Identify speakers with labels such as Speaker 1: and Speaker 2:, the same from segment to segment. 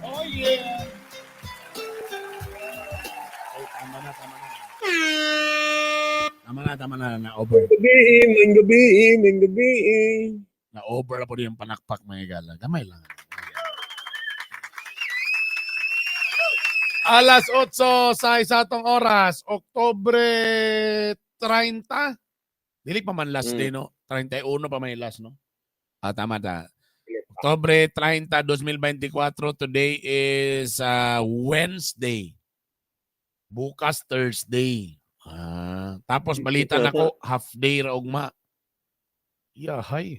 Speaker 1: Oh yeah. Ay, tama na, tama na. Tama na, tama na, na over.
Speaker 2: Gabi, may gabi, may gabi.
Speaker 1: Na over na po yung panakpak, mga higala. Gamay lang. Alas 8 sa isatong oras, Oktubre 30. Dili pa man last day, no? 31 pa man yung last, no? Ah, tama ta. Oktubre 30, 2024. Today is Wednesday. Bukas Thursday. Ah, tapos balita na ko, half day ra ugma. Yeah, hi.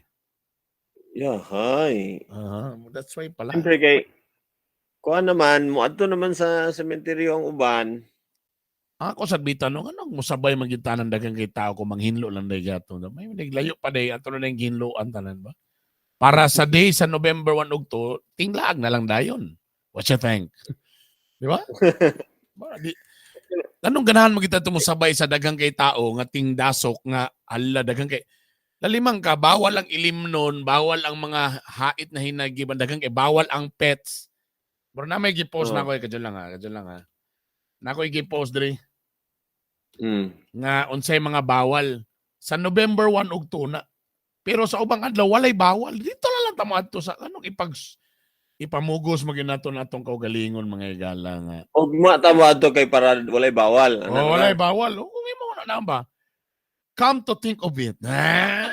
Speaker 2: Yeah, hi.
Speaker 1: Ah, that's why pala.
Speaker 2: Siyempre kay kuan naman, moadto naman sa sementeryo ang uban.
Speaker 1: Ako sa bita no, anong musabay man gyud tanan daghang kay tao kung manghinlo lang day gato. May naglayo pa day ato na yung ginloan tanan ba? Para sa day sa November 1 ug 2, tinglaag na lang dayon. What you think? Di ba? Ba, di, anong ganahan mo kita tumusabay sa daghang kay tao nga tingdasok nga ala daghang kay lalimang ka, bawal ang ilim nun, bawal ang mga hait na hinagiban, daghang kay bawal ang pets. Bro na may gipost na ako eh, kadyo lang ha, kadyo lang ha. Na ako gipost diri nga unsay mga bawal sa November 1 ug 2 na. Pero sa ubang adlaw walay bawal. Dito na lang tamo adto sa anong ipamugos magyud nato natong kaugalingon, mga higala, nga.
Speaker 2: Ugma ta mo adto kay para walay bawal. Ano
Speaker 1: Oh, walay bawal. Oh, kung imo na na ba? Come to think of it. Ah.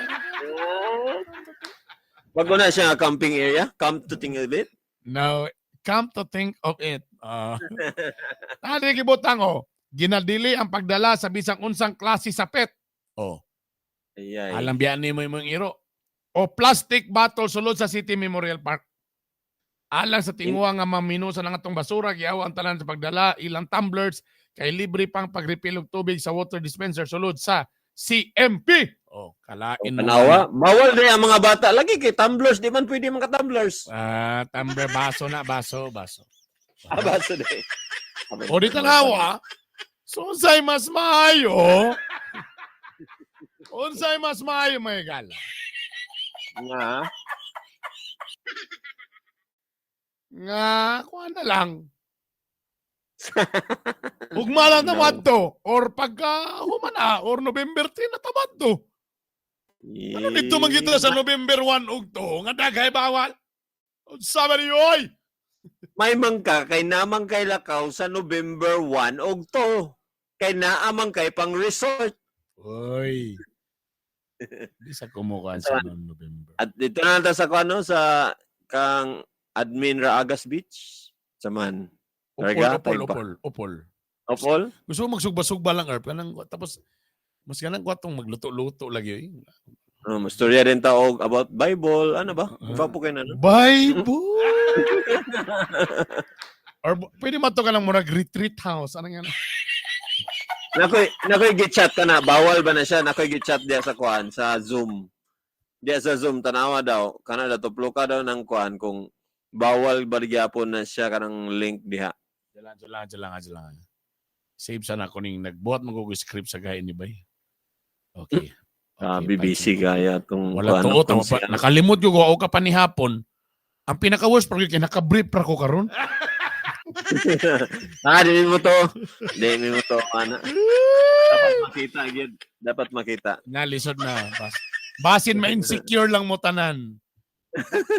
Speaker 2: Bago na siya nga camping area. Come to think of it.
Speaker 1: No, come to think of it. Ah. Tadi gibutang oh, ginadili ang pagdala sa bisang unsang klase sa pet. Oh,
Speaker 2: Ayay.
Speaker 1: alam biyan nimo imong iro. O plastic bottle sulod sa City Memorial Park. Alang sa tinguha nga maminusan ang atong basura, giaw ang tanan sa pagdala ilang tumblers kay libre pang pag-refill og tubig sa water dispenser sulod sa CMP. Oh, kalain mo.
Speaker 2: Tanawa, bawal din ang mga bata lagi kay tumblers, di man pwede mga tumblers.
Speaker 1: Ah, tumbler, baso na, baso, baso.
Speaker 2: Ah, baso din.
Speaker 1: O di tanawa. So unsay mas maayo? Unsay mas maayo, mga gala?
Speaker 2: Nga.
Speaker 1: Nga kuha na lang. Ugma lang na to or pagka humana or November 3 na tamad to. Ano dito magita sa November 1 ug 2 nga daghay bawal? Unsa ba niyo oy?
Speaker 2: May mangka kay namang kay lakaw sa November 1 og 2. Kay naamang kay pang resort.
Speaker 1: Oy. Di sa kumukuan sa November.
Speaker 2: At dito na lang ta sa kuno sa kang admin Raagas Beach. Saman.
Speaker 1: Upol,
Speaker 2: Targa,
Speaker 1: upol,
Speaker 2: tayo pa.
Speaker 1: upol, upol.
Speaker 2: Opol?
Speaker 1: Gusto mo magsugba-sugba lang, Erp. Kanang, tapos, mas ganang kwatong magluto-luto lagi. Eh.
Speaker 2: Oh, mastorya din ta og about Bible, ano ba? Gwapo kay na no?
Speaker 1: Bible! Or pwede mato ka lang murag retreat house. Ano nga?
Speaker 2: Nakoy nakoy gitchat ka na, bawal ba na siya? Nakoy gitchat diya sa kuan sa Zoom. Diya sa Zoom tanawa daw, kana daw tuplo ka daw ng kuan kung bawal ba gyapon na siya kanang link diha.
Speaker 1: Diyan lang, diyan lang, diyan lang. Save sana ako ning nagbuhat mo ko script sa gain ni Bay. Okay.
Speaker 2: Ah,
Speaker 1: Okay,
Speaker 2: BBC
Speaker 1: pansin.
Speaker 2: kaya tong
Speaker 1: Wala
Speaker 2: kuan,
Speaker 1: tuot.
Speaker 2: kung
Speaker 1: Tama pa. Nakalimot ko ako ka pa ni hapon. Ang pinaka-worst pa kay naka-brief ra ko karon.
Speaker 2: Ah, dili mo to. Dili mo to ana. Dapat makita gyud. Dapat makita.
Speaker 1: Nalisod na. Basin ma-insecure lang mo tanan.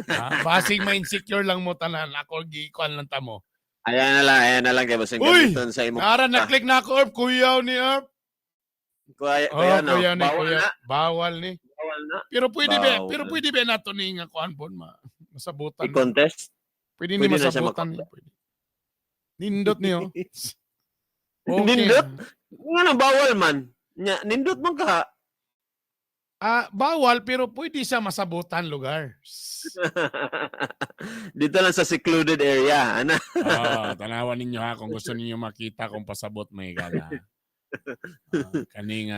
Speaker 1: Ha? Basin ma-insecure lang mo tanan. Ako gikuan lang tamo.
Speaker 2: Ayan na lang kay basin
Speaker 1: Uy!
Speaker 2: gamiton sa imo.
Speaker 1: Nara na-click na ako, Erp. Kuyaw ni Erp.
Speaker 2: Kuya,
Speaker 1: Oh,
Speaker 2: kuya, no.
Speaker 1: kuya ni,
Speaker 2: Bawal
Speaker 1: kuya.
Speaker 2: na,
Speaker 1: Bawal ni.
Speaker 2: bawal na.
Speaker 1: Pero pwede ba,
Speaker 2: Bawal.
Speaker 1: pero pwede ba nato ni nga kuan pon ma masabutan.
Speaker 2: I-contest.
Speaker 1: Pwede ni
Speaker 2: Pwede na siya
Speaker 1: masabutan. Pwede. Nindot niyo. Okay.
Speaker 2: Nindot? Nga nang bawal man. Nya, nindot man ka.
Speaker 1: Ah, bawal pero pwede siya masabutan lugar.
Speaker 2: Dito lang sa secluded area, ana.
Speaker 1: Ah, tanawan ninyo ha kung gusto ninyo makita kung pasabot may gala. Ah, kaning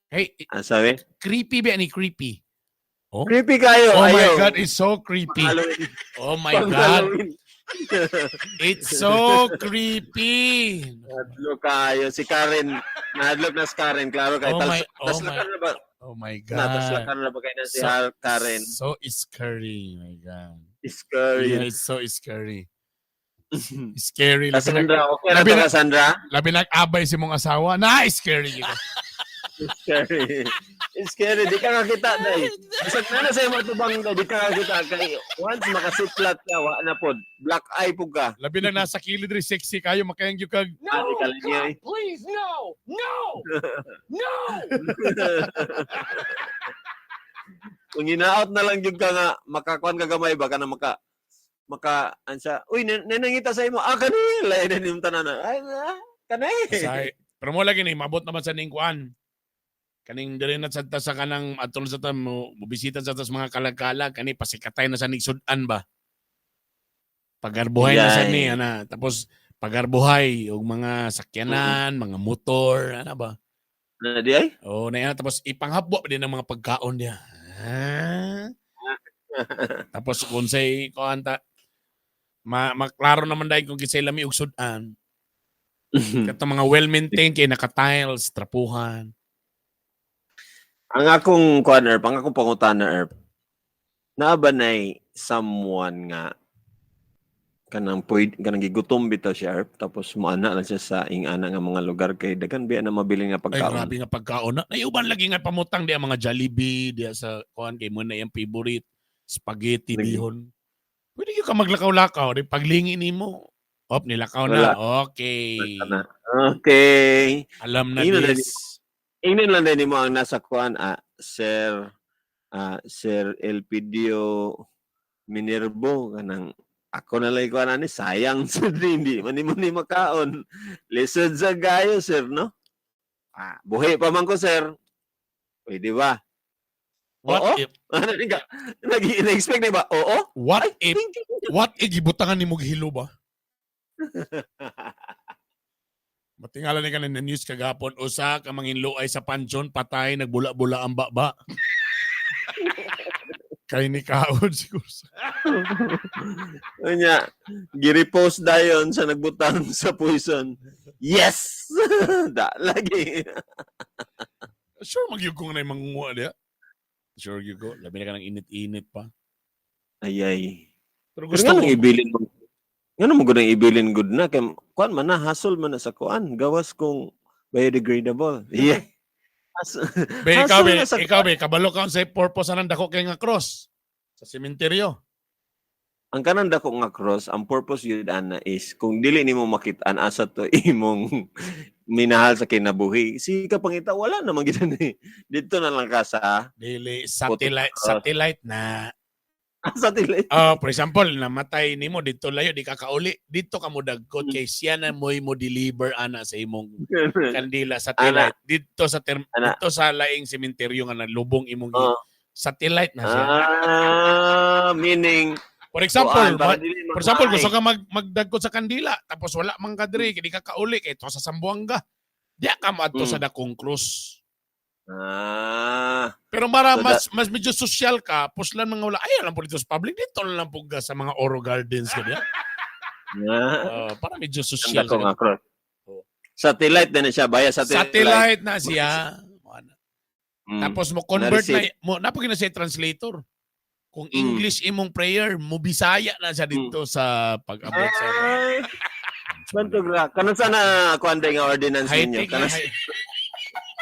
Speaker 1: hey,
Speaker 2: Ang sabi?
Speaker 1: Creepy ba ni creepy? Oh.
Speaker 2: Creepy kayo.
Speaker 1: Oh my
Speaker 2: Ayaw.
Speaker 1: God, it's so creepy.
Speaker 2: Halloween.
Speaker 1: Oh my
Speaker 2: Pang
Speaker 1: God,
Speaker 2: Halloween.
Speaker 1: it's so creepy.
Speaker 2: Nahadlok kayo. Si Karen. Nahadlok na si Karen. Klaro kayo.
Speaker 1: Oh my- oh
Speaker 2: Taslakan na ba?
Speaker 1: Oh my
Speaker 2: Na,
Speaker 1: God.
Speaker 2: taslakan na ba kayo na si
Speaker 1: So-
Speaker 2: Karen?
Speaker 1: So scary, my God.
Speaker 2: Scary.
Speaker 1: Yeah, it's so scary. Scary. Labi na,
Speaker 2: Cassandra, okay na
Speaker 1: labi
Speaker 2: to,
Speaker 1: na-
Speaker 2: Cassandra?
Speaker 1: Labi na abay si mong asawa. Na, scary gyud.
Speaker 2: Scary. It's scary. Di ka kakita, day. Bisag na na sa imo tubang, day. Di ka kakita. Kay once makasiplat ka, wa na pod. Black eye po ka.
Speaker 1: Labi na nasa kilid rin, sexy kayo, makayang gyud kag
Speaker 3: No,
Speaker 2: Ari ka lang
Speaker 3: God,
Speaker 2: yun.
Speaker 3: please, no, no, no.
Speaker 2: Kung hinaot na lang jud ka nga, makakuan ka gamay ba, ka na maka, maka, ansa, uy, nanangita sa imo, ah, kani, lain na niyong tanan. Ay, ah, kani.
Speaker 1: Say, pero mo lagi ni mabot naman sa ning kuan. Kaning diri na sad ta sa kanang atol sa ta mo mobisita sa tas mga kalagkalag kani pasikatay na sa ning sudan ba. Pagarbuhay na sa ni
Speaker 2: Yay.
Speaker 1: ana tapos pagarbuhay og mga sakyanan, mga motor, ana ba.
Speaker 2: Na di ay?
Speaker 1: Oh, na yan. Tapos ipanghapwa pa din ang mga pagkaon niya. Ah. Tapos kung say kuan ta ma maklaro naman dahil kung kisay lami og sudan. Katong mga well-maintained kay naka-tiles, trapuhan.
Speaker 2: Ang akong kuan, Erp, ang akong pangutana, Erp, naa ba nay someone nga kanang puwid, kanang gigutom bitaw siya, Erp, tapos moana lang siya sa ingana nga mga lugar kay daghan biya na mabili nga
Speaker 1: Ay,
Speaker 2: pagkaon?
Speaker 1: grabe nga pagkaon. Na, naiuban lagi nga pamutang di ang mga Jollibee, di sa kuan kay mo na yung favorite, spaghetti,
Speaker 2: Lagi.
Speaker 1: bihon. Pwede gyud ka maglakaw-lakaw, di paglingi nimo. Op, nilakaw na. Okay.
Speaker 2: Wala na. Okay.
Speaker 1: Alam na
Speaker 2: Ino na
Speaker 1: this.
Speaker 2: Ingnan lang din mo ang nasa kuan, ah, Sir, ah, Sir Elpidio Minervo, kanang ako na lang kuan ani, sayang sir, hindi man nimo ni makaon. Lisod sa gayo, sir, no? Ah, buhi pa man ko, sir. Pwede ba?
Speaker 1: What
Speaker 2: Oo?
Speaker 1: if
Speaker 2: Ano ka? Nag-expect na ba? Oo?
Speaker 1: what
Speaker 2: Ay,
Speaker 1: if
Speaker 2: thank you.
Speaker 1: what if gibutangan nimo og hilo ba? Matingala ni kanin na news kagapon usa ka manginluay sa pansyon patay nagbula-bula ang baba. Kay ni kaon siguro.
Speaker 2: Unya, gi-repost dayon sa nagbutang sa poison. Yes! Da lagi.
Speaker 1: Sure magyug ko nga na mangunguha diya. Sure gyud ko. Labi na ka ng init-init pa.
Speaker 2: Ay ay.
Speaker 1: Pero
Speaker 2: Pero
Speaker 1: gusto
Speaker 2: nga
Speaker 1: ko
Speaker 2: nang ibilin mo. Nga mo gud ang ibilin good na kay kuan man na hasol man na sa kuan gawas kung biodegradable. Yeah.
Speaker 1: Be, ikaw
Speaker 2: hasol
Speaker 1: be,
Speaker 2: na sa
Speaker 1: ikaw be, kabalo ka sa purpose anang dako kay nga cross sa sementeryo.
Speaker 2: Ang kanang dako nga cross, ang purpose yun ana is kung dili nimo makit-an asa to imong minahal sa kinabuhi. Si ka pangita wala naman gid ni. Dito na lang ka sa
Speaker 1: Dili satellite
Speaker 2: cross.
Speaker 1: Satellite na.
Speaker 2: Sa tili.
Speaker 1: Oh, for example, namatay nimo dito layo di ka kauli. Dito ka mo dagkot kay siya na mo'y mo deliver ana sa imong kandila satellite dito sa term,
Speaker 2: Ana.
Speaker 1: dito sa laing sementeryo nga nalubong imong
Speaker 2: Oo.
Speaker 1: satellite na siya.
Speaker 2: Ah, meaning
Speaker 1: For example,
Speaker 2: kuan, para dili
Speaker 1: for example,
Speaker 2: magmaay.
Speaker 1: gusto ka magdagkot sa kandila tapos wala man ka diri, kay di ka kauli kay to sa Zamboanga. Di ka moadto sa dakong krus.
Speaker 2: Ah,
Speaker 1: Pero mara
Speaker 2: So
Speaker 1: mas mas medyo sosyal ka, puslan mga wala ay alam po dito sa public dito na lang po ka sa mga Oro Gardens ka diya.
Speaker 2: ah.
Speaker 1: Para medyo
Speaker 2: Ang
Speaker 1: sosyal.
Speaker 2: dako
Speaker 1: Sa
Speaker 2: nga cross. Satellite na na siya, baya satellite.
Speaker 1: Satellite na siya. Tapos mo convert na
Speaker 2: Na-receive.
Speaker 1: mo napag na siya translator. Kung English imong prayer, mo Bisaya na siya dito sa pag-abot sa
Speaker 2: Ay, bantog ra. Kano sana kuan day nga ordinance ninyo?
Speaker 1: High-tech
Speaker 2: Kano
Speaker 1: na high.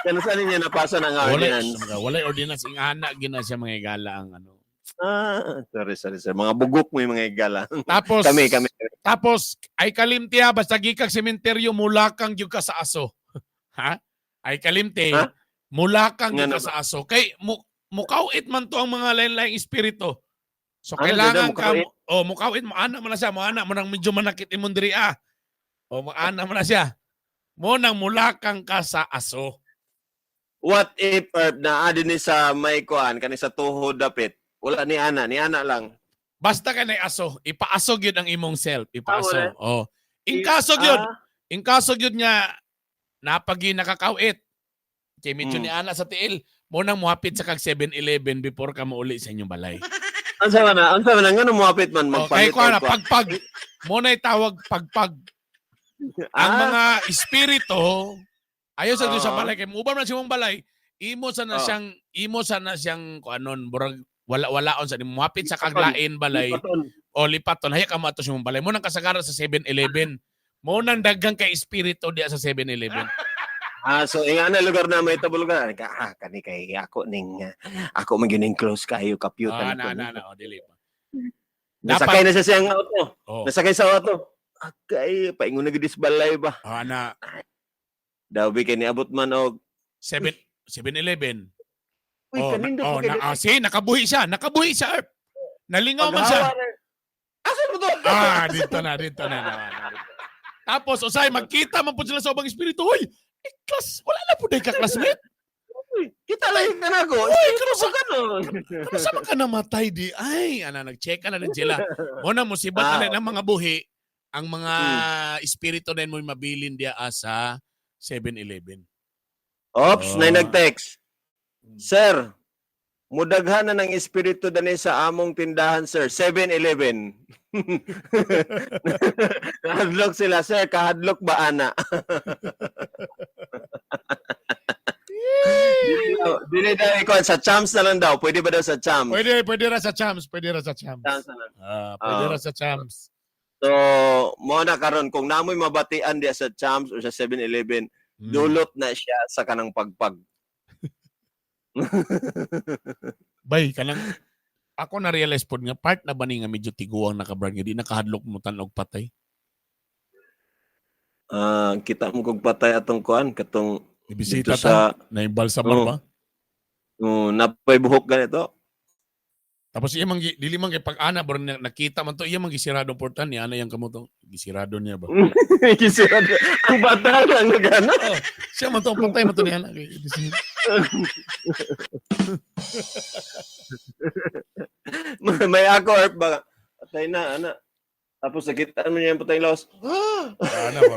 Speaker 2: kano sana ninyo napasa na nga
Speaker 1: Wala,
Speaker 2: ordinance?
Speaker 1: wala ordinance ingana gina siya mga igala ang ano.
Speaker 2: Ah, sorry, sorry, sir. Mga bugok mo yung mga igala.
Speaker 1: Tapos
Speaker 2: Kami, kami.
Speaker 1: Tapos ay kalimti ha, basta gikag sementeryo mulakang gyud ka sa aso. Ha? Ay kalimti,
Speaker 2: Ha?
Speaker 1: mulakang gyud
Speaker 2: Nga
Speaker 1: ka sa aso. Kay mukawit man to ang mga lain-laing espiritu. So
Speaker 2: Ano,
Speaker 1: kailangan
Speaker 2: dada,
Speaker 1: ka oh mukawit mo ana man na siya, mo ana mo nang medyo manakit imong diri ah. O mo ana man na siya. Mo nang mulakang ka sa aso.
Speaker 2: What if, Erp, na adi ni sa may kuan, kani sa tuhod dapit? Wala ni ana, ni ana lang.
Speaker 1: Basta ka na aso, ipaaso gyud ang imong self, ipaaso.
Speaker 2: Ah, wala.
Speaker 1: Oh. In kaso gyud,
Speaker 2: Ah,
Speaker 1: in kaso gyud nga napagi nakakawit. Kay medyo ni ana sa tiil, mo nang muhapit sa kag 7-Eleven before ka mauli sa inyong balay.
Speaker 2: Unsa man na? Unsa man na? Ngano muhapit man
Speaker 1: Oh, kay
Speaker 2: magpalit
Speaker 1: ko na
Speaker 2: og kuan?
Speaker 1: pagpag mo na tawag pagpag. Ang mga espiritu ayo sa sa balay kay muubam na siyang balay, imo sa na siyang kuanon burag wala walaon sa muhapit sa kaglain balay.
Speaker 2: Lipaton.
Speaker 1: O lipaton, haya ka mo ato sa imong balay. Mo nang kasagaran sa 7-Eleven. Mo nang daghang kay espiritu diya sa 7-Eleven.
Speaker 2: Ah, so inga na lugar na may tabo lugar. Ka ah, kani kay ako ning ako man gyud ning close kayo kapyutan
Speaker 1: Ah, na
Speaker 2: ko.
Speaker 1: na na, o dili pa.
Speaker 2: Nasakay na siya siyang auto.
Speaker 1: Oh.
Speaker 2: Nasakay sa auto. Akay, paingon na gid is balay ba.
Speaker 1: Ah, na
Speaker 2: Daw bi kay niabot man og
Speaker 1: 7 7-Eleven.
Speaker 2: Uy,
Speaker 1: Oh,
Speaker 2: kanindot
Speaker 1: oh,
Speaker 2: pa kay
Speaker 1: na, ah, see, nakabuhi siya. Nakabuhi siya, Erp. Nalingaw man siya.
Speaker 2: Paghawa na- Asan mo to?
Speaker 1: Ah, dito na, dito na. Na, na. Tapos, usay, magkita man po sila sa ubang espiritu. Hoy, eh, class, wala na po dahil ka-classmate.
Speaker 2: Uy, kita lang na ako.
Speaker 1: Uy, kano sa,
Speaker 2: Kano?
Speaker 1: kano sa ka namatay di? Ay, ana, nag-check ka na din sila. Muna, musibat na din ang mga buhi, ang mga espiritu na yun mo'y mabilin diya sa 7-Eleven.
Speaker 2: Ops,
Speaker 1: Oh.
Speaker 2: nay nag-text. Sir, mudaghan na ng espiritu dani sa among tindahan, sir. 7-Eleven. Kahadlok sila, sir. Kahadlok ba, ana? Dili daw ikaw, sa Champs na lang daw. Pwede ba daw sa Champs?
Speaker 1: Pwede, pwede ra sa Champs, pwede ra sa Champs.
Speaker 2: Champs na lang.
Speaker 1: Ah, pwede ra sa Champs.
Speaker 2: So, mo na karon kung namoy mabatian diya sa Champs or sa 7-Eleven, dulot na siya sa kanang pagpag.
Speaker 1: Bay, kanang ako na realize pod nga part na ba ni nga medyo tiguang nakabrand nga di nakahadlok mo tan-og patay.
Speaker 2: Ah, kita mo kog patay atong kuan katong
Speaker 1: Ibisita
Speaker 2: dito
Speaker 1: ta
Speaker 2: sa
Speaker 1: na imbalsamar
Speaker 2: Oo.
Speaker 1: ba?
Speaker 2: Oh, napay buhok ganito.
Speaker 1: Tapos iya man dili man kay pag-ana bro nakita man to iya man gisirado portan ni ana yang kamo to. Gisirado niya ba?
Speaker 2: Kisirado. Ang bata lang nagana.
Speaker 1: Oh, siya man to ang patay man to ni ana kay
Speaker 2: May ako or ba? Patay na ana. Tapos nakita mo niya yung patay lawas.
Speaker 1: Ana ba?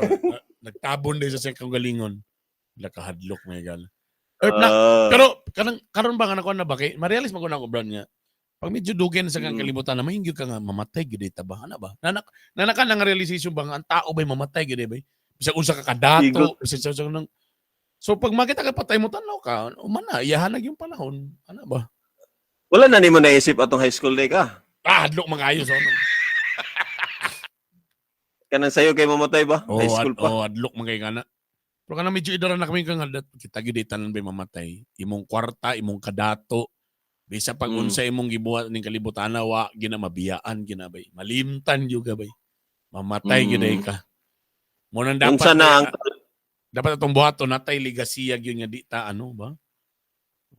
Speaker 1: Nagtabon din sa siyang galingon. Lakahadlok may gal. Erp na, pero kanang karon ba nga nakuha na ba kay ma-realize man ko na ako Brown nga pag medyo dugen sa kang kalibutan na may ka nga mamatay gyud ta ba ana ba nanak nanaka nang realization ba nga ang tao ba'y mamatay gyud ba bisag unsa ka kadato
Speaker 2: Igot.
Speaker 1: bisag sa nang. So pag makita ka patay mo tan-aw ka umana iyahanag yung panahon ana ba.
Speaker 2: Wala na nimo naisip atong high school day ka.
Speaker 1: Ah, hadlok man kaayo so ano.
Speaker 2: Kanang sayo kay mamatay ba?
Speaker 1: Oh,
Speaker 2: High school pa.
Speaker 1: Oh, hadlok man kay kana. Pero kana medyo idara na kami kang hadat kita gyud tanan ba'y mamatay imong kwarta imong kadato bisa pag unsa imong gibuhat ning kalibutan wa gina mabiyaan gina bay malimtan gyud ka bay mamatay gyud ay ka mo nang dapat
Speaker 2: Unsa na ang
Speaker 1: dapat atong buhaton natay ligasiya gyud nga di ta ano ba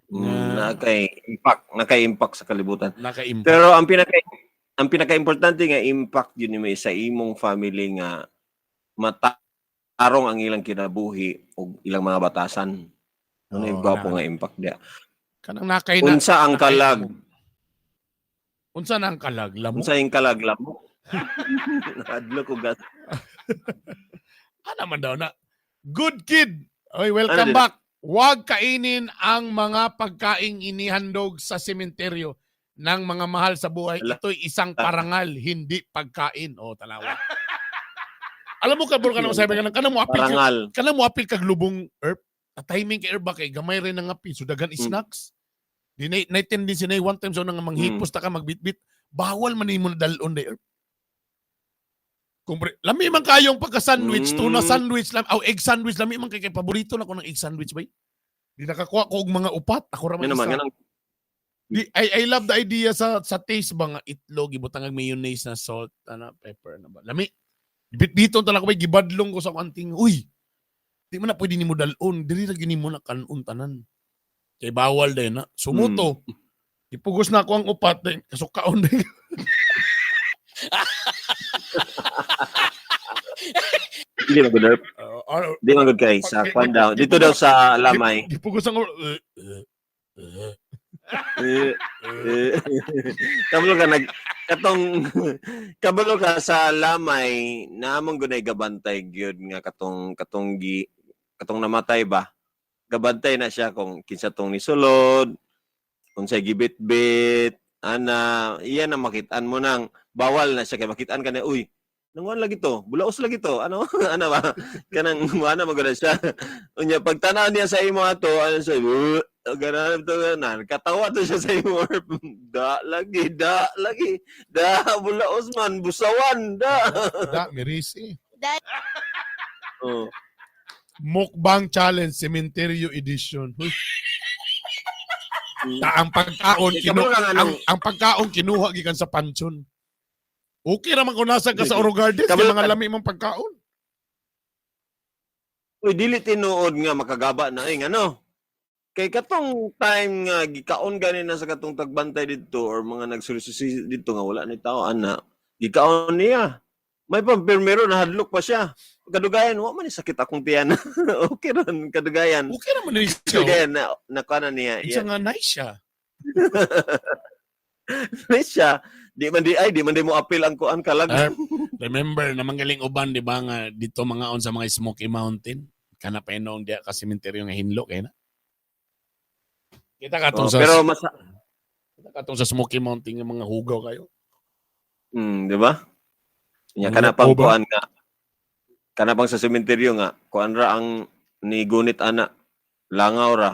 Speaker 2: nakay impact, nakay impact sa kalibutan.
Speaker 1: Naka-impact.
Speaker 2: Pero ang pinaka-importante nga impact yun ni sa imong family nga matarong ang ilang kinabuhi o ilang mga batasan. Ano
Speaker 1: Oo,
Speaker 2: yung gwapo nga impact dia?
Speaker 1: Kanang nakay na
Speaker 2: Unsa ang
Speaker 1: nakay-
Speaker 2: kalag?
Speaker 1: Unsa na ang kalag lamok?
Speaker 2: Unsa ang kalag lamok? Nakadlok ko gas.
Speaker 1: Ana man daw na. Good kid. Oy, welcome
Speaker 2: Ano din?
Speaker 1: back. Huwag kainin ang mga pagkaing inihandog sa sementeryo ng mga mahal sa buhay.
Speaker 2: Ala.
Speaker 1: Ito'y isang parangal, hindi pagkain. O, tanawa. Alam mo ka, bro, kanang sabi ka kanang mo apil,
Speaker 2: Parangal.
Speaker 1: kanang mo apil kag lubong herb. A timing kay herb ba kay gamay rin ang apil. So daghan snacks. Di na na tendency na one time so nga manghipos ta ka magbitbit. Bawal man nimo na dalon day herb. Kung pre, lami man kayong pagka-sandwich, tuna sandwich lang, aw egg sandwich lami man kay paborito na ko ng egg sandwich bay. Di nakakuha ko og mga upat, ako ra man
Speaker 2: Ano naman
Speaker 1: isa.
Speaker 2: ganang
Speaker 1: Di, I love the idea sa taste ba nga itlog ibutang ang mayonnaise na salt ana pepper na ba. Lami. Bit dito talaga ko bay gibadlong ko sa kanting. Uy. Di man na pwede nimo dalon, dili ra gyud nimo na kanon tanan. Kay bawal din na. Sumuto. Ipugos na ako ang upat din kasukaon din.
Speaker 2: Hindi man good herb. Hindi man good kay sa kwan daw. Dito daw sa Lamay.
Speaker 1: Gipugos ang
Speaker 2: Eh, eh. Kabalo ka nag katong kabalo ka sa Lamay naamong gunay gabantay gyud nga katong katong gi katong namatay ba gabantay na siya kung kinsa tong nisulod unsay gibitbit ana iyan ang makitaan mo nang bawal na siya kay makitaan ka na uy. Nanguan lagi to, bulaos lagi to. Ano ano ba? Kanang ana magud siya. Unya pagtanaw niya sa imo ato, ano siya? "Uh," Ganun to na katawa to siya sa imo. Da lagi, da lagi. Da bulaos man, busawan da.
Speaker 1: Da, mirisi.
Speaker 2: Oh.
Speaker 1: Mukbang Challenge Cementerio Edition. Huy. Ta ang pagkaon
Speaker 2: Eh,
Speaker 1: kinu
Speaker 2: kabalo ka nga
Speaker 1: ang pagkaon kinuha gikan sa pansyon. Okay ra man kung nasa ka sa Oro Gardens, kay
Speaker 2: Kabalo
Speaker 1: mga
Speaker 2: ka-
Speaker 1: lami mong pagkaon.
Speaker 2: Uy, dili tinuod nga makagaba na ing ano. Kay katong time nga gikaon gani na sa katong tagbantay didto or mga nagsulisusi didto nga wala ni tao ana, gikaon niya. May pampirmero na hadlok pa siya. Kadugayan wa man ni sakit akong tiyan. Okay ron kadugayan.
Speaker 1: Okay ra man ni siya. Oh.
Speaker 2: Kadugayan na nakuha na niya.
Speaker 1: Isa
Speaker 2: Yeah.
Speaker 1: nga nice siya.
Speaker 2: Nice siya. Di man di ay di man di mo apil ang kuan kalag.
Speaker 1: Ah, remember na manggaling uban di ba nga dito mga on sa mga Smoky Mountain kana pa inoong diya ka sementeryo nga hinlo kay na. Kita ka
Speaker 2: Oh,
Speaker 1: tong sa
Speaker 2: pero mas
Speaker 1: kita ka tong sa Smoky Mountain nga mga hugaw kayo.
Speaker 2: Di ba? Nya
Speaker 1: Mga
Speaker 2: kana pang
Speaker 1: uban.
Speaker 2: kuan nga. Kana pang sa sementeryo nga, kuan ra ang ni gunit ana. Langaw ra.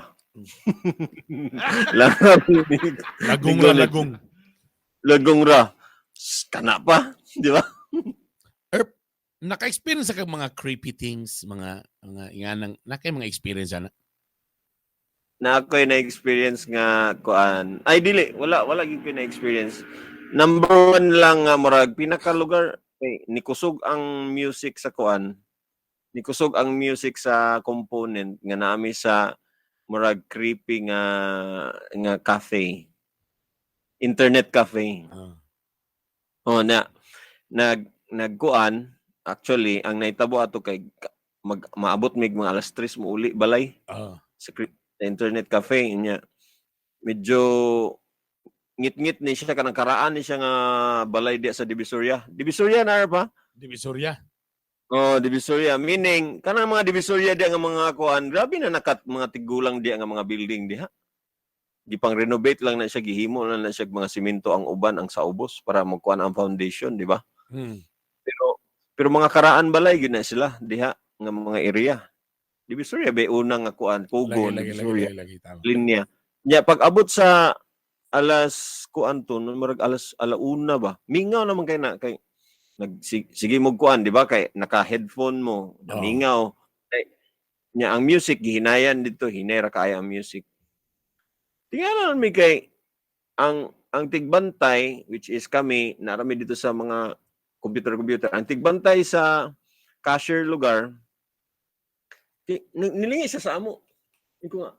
Speaker 2: Langaw
Speaker 1: Lagong ra
Speaker 2: Ni gunit.
Speaker 1: lagong.
Speaker 2: Lagong ra. Kana pa, di ba?
Speaker 1: Naka-experience ka mga creepy things, mga inganang naka mga experience ana.
Speaker 2: Na ako'y na-experience nga kuan. Ay dili, wala wala gyud ko na-experience. Number one lang nga murag pinakalugar eh, nikusog ang music sa kuan. Nikusog ang music sa component nga naami sa murag creepy nga nga cafe. Internet cafe.
Speaker 1: Ah.
Speaker 2: Oh na nagkuan actually ang nahitabo ato kay mag maabot mig mga alas 3 mo uli balay sa sa internet cafe niya. Medyo ngit-ngit ni siya kanang karaan ni siya nga balay diya sa Divisoria. Divisoria na pa?
Speaker 1: Divisoria.
Speaker 2: Oh, Divisoria meaning kanang mga Divisoria diya nga mga kuan, grabe na nakat mga tigulang diya nga mga building diha. Gipang renovate lang na siya, gihimo na na siya mga simento ang uban ang sa ubos para magkuan ang foundation, di ba? Pero pero mga karaan balay gyud na sila diha nga mga area. Divisoria ba una nga kuan,
Speaker 1: Lagi
Speaker 2: Kugon,
Speaker 1: lagi lagi
Speaker 2: Divisoria
Speaker 1: lagi, lagi tama.
Speaker 2: linya. Nya pag abot sa alas kuan to, no, murag alas alauna ba? Mingaw naman kay na kay nag sige mo kuan, di ba? Kay naka-headphone mo,
Speaker 1: Oo.
Speaker 2: mingaw. Kay nya ang music gihinayan dito, hinay ra kaayo ang music. Tingnan mi kay ang tigbantay which is kami narami dito sa mga computer computer ang tigbantay sa cashier lugar nilingi siya sa amo. Ingon ko nga,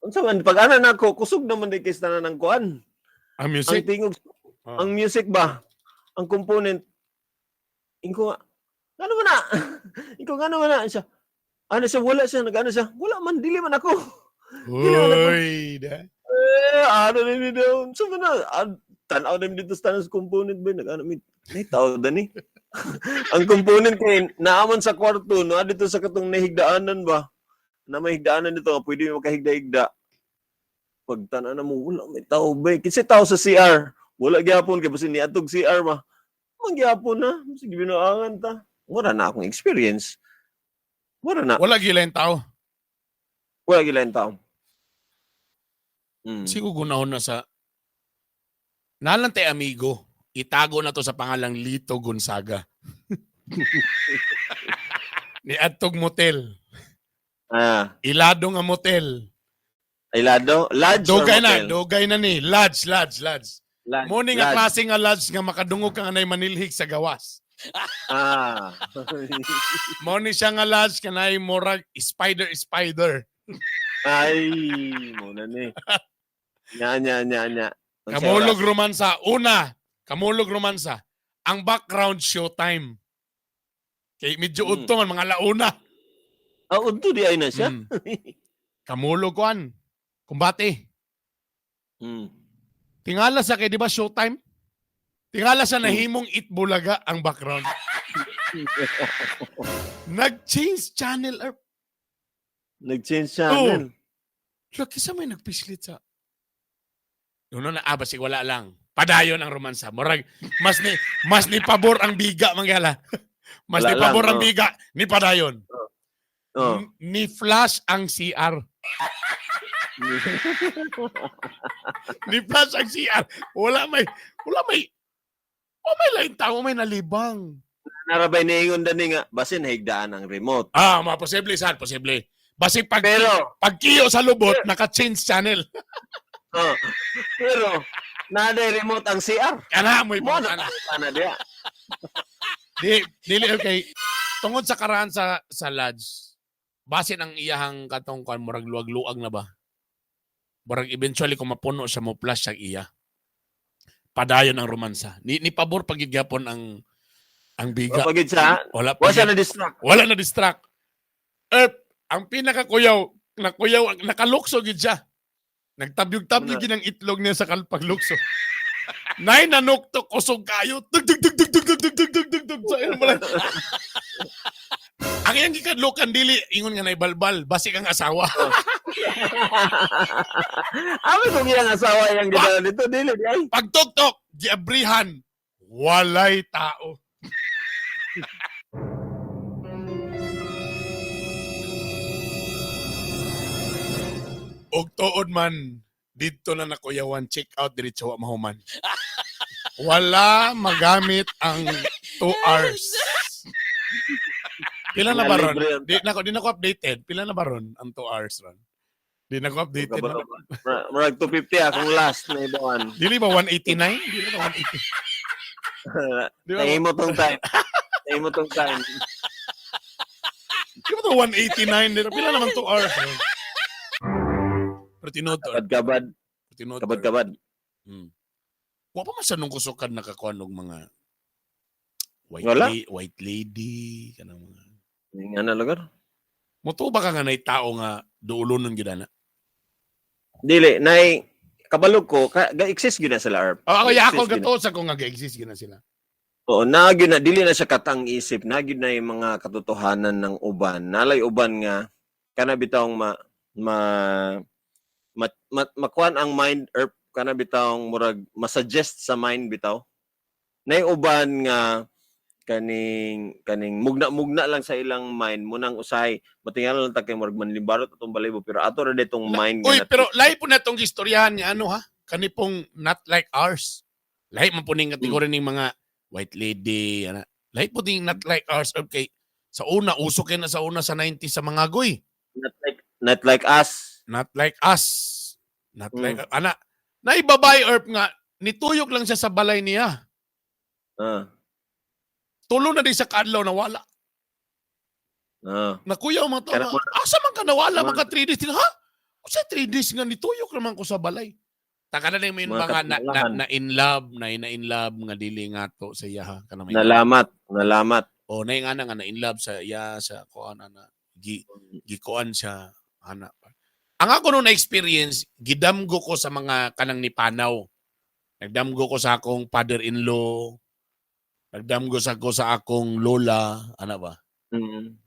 Speaker 2: unsa man pag ana nako kusog naman di kay sa tanan ng kuan.
Speaker 1: Ang
Speaker 2: Ang
Speaker 1: music.
Speaker 2: tingog ang music ba? Ang component. Inko nga, ano man na? Inko nga, ano man na? Siya, ano siya, wala siya, nag-ano siya, wala man, dili man ako.
Speaker 1: Uy, da.
Speaker 2: Eh, ano na ni daw? Sa man na, ah, tanaw na dito sa tanan sa component ba? Nag-ano, mi, may tao dani. Ang component kay naaman sa kwarto, no, dito sa katong nahigdaanan ba? Na may higdaanan dito, nga pwede mo makahigda-higda. Pag tanaw na mo, wala may tao ba? Kasi tao sa CR. Wala gyapon kay basin niadtog CR ba. Man gyapon na, sige binuangan ta. Wala na akong experience. Wala na.
Speaker 1: Wala gila yung tao.
Speaker 2: Wala gila yung tao.
Speaker 1: Siguro gunahon na sa Nalang tay amigo. Itago na to sa pangalang Lito Gonzaga. Ni adtog motel. Ilado nga motel.
Speaker 2: Ilado? Lodge or
Speaker 1: Dugay na,
Speaker 2: motel?
Speaker 1: dugay na ni. Lodge, lodge, lodge.
Speaker 2: Lodge.
Speaker 1: Mo ni nga
Speaker 2: Lodge.
Speaker 1: klase nga lodge nga makadungog ka nga nay manilhig sa gawas. Mo ni siya nga lodge kanay murag spider spider.
Speaker 2: Ay, muna ni. Nya, nya, nya, nya. Ang
Speaker 1: Kamulog
Speaker 2: oras.
Speaker 1: romansa. Una, kamulog romansa. Ang background showtime. Kay medyo udto man mga launa.
Speaker 2: Ah, udto di ay na siya.
Speaker 1: Kamulog kuan. Kumbate. Tingala sa kay di ba showtime? Tingala sa nahimong Itbulaga ang background. Nag-change channel.
Speaker 2: Nag-change channel.
Speaker 1: Look, isa may nagpislit sa... Noon na, basig wala lang. Padayon ang romansa. Murag mas ni pabor ang biga manggala. Mas
Speaker 2: Wala
Speaker 1: ni pabor
Speaker 2: lang,
Speaker 1: ang
Speaker 2: no.
Speaker 1: biga ni padayon.
Speaker 2: Oh.
Speaker 1: Ni flash ang CR. Ni flash ang CR. Wala may Oh, may lain tao may nalibang.
Speaker 2: Narabay niingon dani nga basin higdaan ang remote.
Speaker 1: Ah, ma posible sad, posible. Basi pag
Speaker 2: Pero
Speaker 1: pagkiyo sa lubot, naka-change channel.
Speaker 2: oh, pero naa remote ang CR.
Speaker 1: Kana mo
Speaker 2: Mo na
Speaker 1: kana.
Speaker 2: ana diya.
Speaker 1: Di dili okay. Tungod sa karaan sa lodge, basin ang iyahang katong kuan murag luag-luag na ba? Murag eventually kung mapuno siya mo flash ang iya. Padayon ang romansa. Ni pabor pagid gyapon ang biga.
Speaker 2: Pagid sa
Speaker 1: Wala
Speaker 2: wa
Speaker 1: pa
Speaker 2: siya na distract.
Speaker 1: Wala na distract. Erp, ang pinakakuyaw, nakuyaw, nakalukso gid siya. Nagtabyog-tabyog gid ang itlog niya sa kalpaglukso. Nay nanuktok kusog kayo. Tug tug tug tug tug tug tug tug tug tug tug. Sa ino mo lang. Ang iyang gikadlukan dili ingon nga naibalbal, basig ang asawa.
Speaker 2: Ami kung iyang asawa iyang gidala dito dili di ay.
Speaker 1: Pagtuktok, giabrihan, walay tao. Og tuod man, dito na nakuyawan, check out diretso wa mahuman. Wala magamit ang 2 hours. Pila na ba ron?
Speaker 2: Libre ang-
Speaker 1: Di na ko updated. Pila na ba ron ang 2 hours ron? Di na ko updated.
Speaker 2: Kabalo ba? Murag 250 akong last na ibawan.
Speaker 1: Dili ba 189? Dili ba 189? Di ba
Speaker 2: Naimo tong time. Naimo tong time.
Speaker 1: Di ba to 189? Di ba? Pila naman 2 hours? No? Pero tinuod to.
Speaker 2: Kabad-kabad,
Speaker 1: Pero tinuod to.
Speaker 2: kabad-kabad.
Speaker 1: Wa pa man sa nung kusukan nakakuan og mga white
Speaker 2: Wala.
Speaker 1: White lady kanang mga.
Speaker 2: Nga na lugar.
Speaker 1: Motuo ba ka nga nay tao nga duulon ng gidana?
Speaker 2: Dili nay kabalog ko ka, ga-exist gyud na sila Arp.
Speaker 1: Oh, ako ya ako
Speaker 2: Exist gyud na.
Speaker 1: gato sa ko nga ga-exist gina sila.
Speaker 2: Oo, na gyud na dili na siya katang isip, na gyud na yung mga katotohanan ng uban. Nalay uban nga kana bitawng ma ma, ma, ma makuan ang mind erp kana bitawng murag masuggest sa mind bitaw. Nay uban nga kaning kaning mugna-mugna lang sa ilang mind munang usahay matingala lang ta kay murag manlimbarot atong balibo pero ato ra ditong mind nga
Speaker 1: Uy, pero lahi po na tong istoryahan niya ano ha? Kani pong not like ours. Lahi man po ning kategory ning mga white lady ana. Lahi po ding not like ours. Okay. Sa una uso kay na sa una sa 90s sa mga goy.
Speaker 2: Not like us.
Speaker 1: Not like us. Not like ana. Naibabay erp nga nituyok lang siya sa balay niya. Tulo na din sa kaadlaw nawala. Nakuyaw mga tao.
Speaker 2: Kaya
Speaker 1: Asa man ka nawala
Speaker 2: Mga-
Speaker 1: mga 3 days? Ha? Usa 3 days nga nituyok naman ko sa balay. Taka na lang may
Speaker 2: Mga
Speaker 1: mga
Speaker 2: katunglahan.
Speaker 1: na in love, na in love nga dili nga to sa iya ha kana may.
Speaker 2: Nalamat, nalamat.
Speaker 1: O na nga na nga na in love sa iya sa kuan ana gi gikuan siya ana. Ang ako nung na-experience, gidamgo ko sa mga kanang nipanaw. Nagdamgo ko sa akong father-in-law. Nagdamgo sa ko sa akong lola, ana ba?